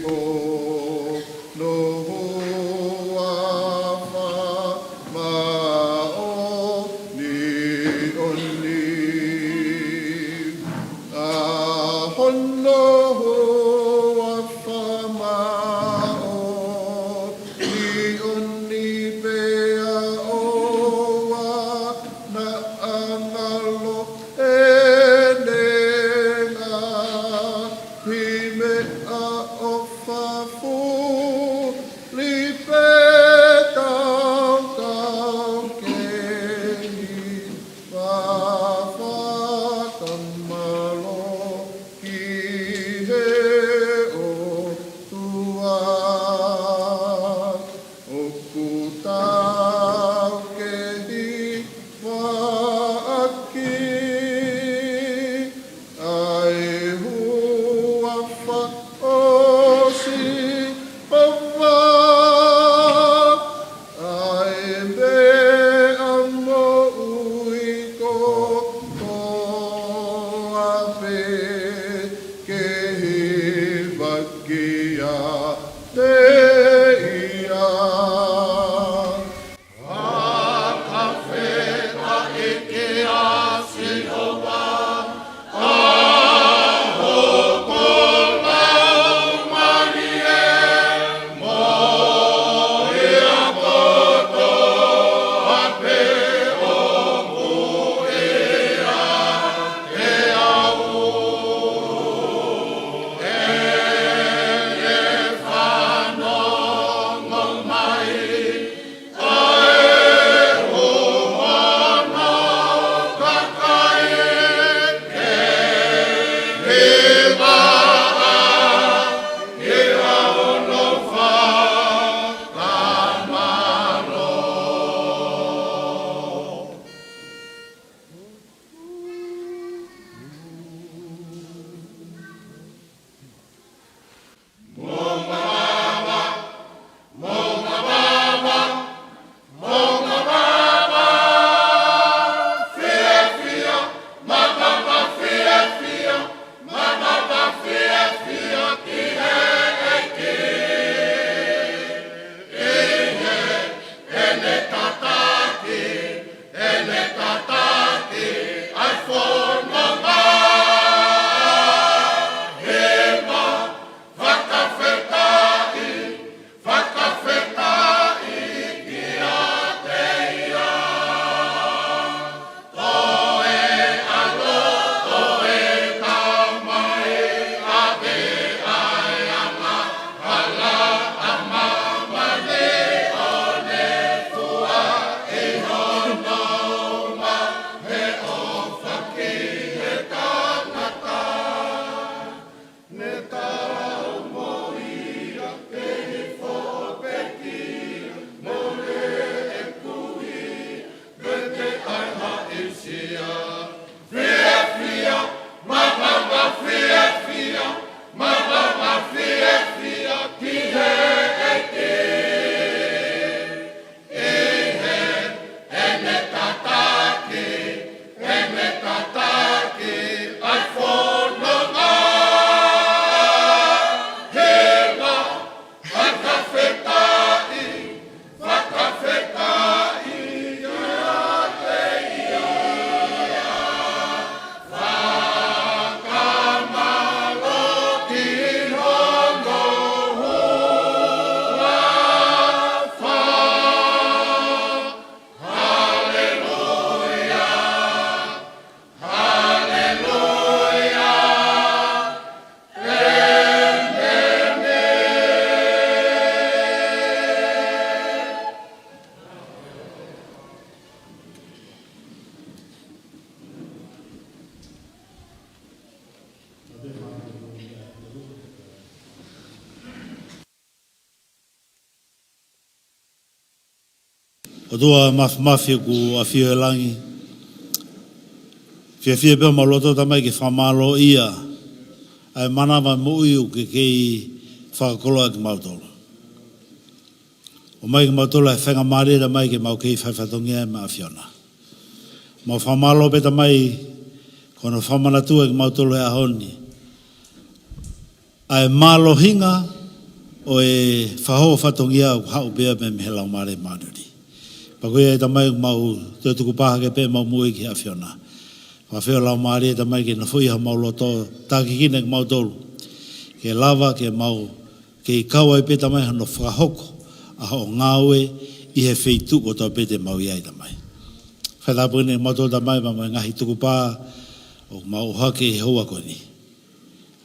hono huafa māʻoniʻoni. ʻA hono huafa māʻoniʻoni pea ʻoua naʻa ngalo ʻene ngaahi meʻaʻofa, fuli pē taukau kehe, fakamālō ki he ʻOtua. ʻOku tau kehe ʻaki ʻa e huafa ʻo Sihova, ʻa e meʻa moʻui kotoa pē, kehe ʻaki ʻiate ia. Fakafetaʻi kia Sihova, ʻa hoku laumālie, mo ia kotoa pē ʻoku ʻiate au, ʻe fanongo mai. Fakafetaʻi kiate ia. Ko e ʻAlo, ko e Tamai, ʻave ʻa e angahala ʻa māmani, ʻo ne fua ʻi hono uma he ʻofa ki he tangata. Ne tau mo ia ke hifo ʻo pekia, mole ʻe kui, vete ʻa e haʻisia. Fiefia, māmani fiefia, māmani fiefia ki he ʻEiki. ʻI heʻene tataki, ʻene tataki ʻa e fononga. Hila, fakafetaʻi, fakafetaʻi kiate ia. Fakamālō ki hono huafa. Haleluia. Haleluia. ʻĒmeni. ʻOtua mafimafi ʻoku ʻafio ʻi langi, fiefia pē homau loto, Tamai, ke fakamālōʻia ʻa e manava moʻui ʻoku ke kei fakakoloa kimautolu. ʻOmai kimautolu ʻa e faingamālie, Tamai, ke mau kei fai fatongia maʻa e ʻAfiona. Mau fakamālō pē, Tamai, Ko hono fakamanatua kimautolu he ʻaho ni ʻa e mālohinga ʻo e fakahoko fatongia ʻoku haʻu pē ia mei he Laumālie Māʻoniʻoni. Pea ko ia ʻe Tamai ʻoku mau toe tukupā hake pē ʻemau moʻui ki he ʻAfiona. Fakafeʻao Laumālie ʻe Tamai ke nofoʻia homau loto, takiekina kimautolu ke lava ke mau kei kau ai pē Tamai hono fakahoko ʻa hoʻo ngāue ʻi he feituʻu kotoa pē te mau ʻi ai Tamai. Fai tāpuekina kimautolu Tamai pea mo e ngaahi tukupā ʻoku mau ʻohake he houa ko eni.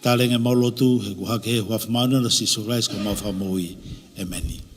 Tali ange ʻemau lotu he ʻoku ʻohake he huafa māʻoniʻoni ʻo Sīsū Kalaisi ko homau Fakamoʻui. ʻĒmeni.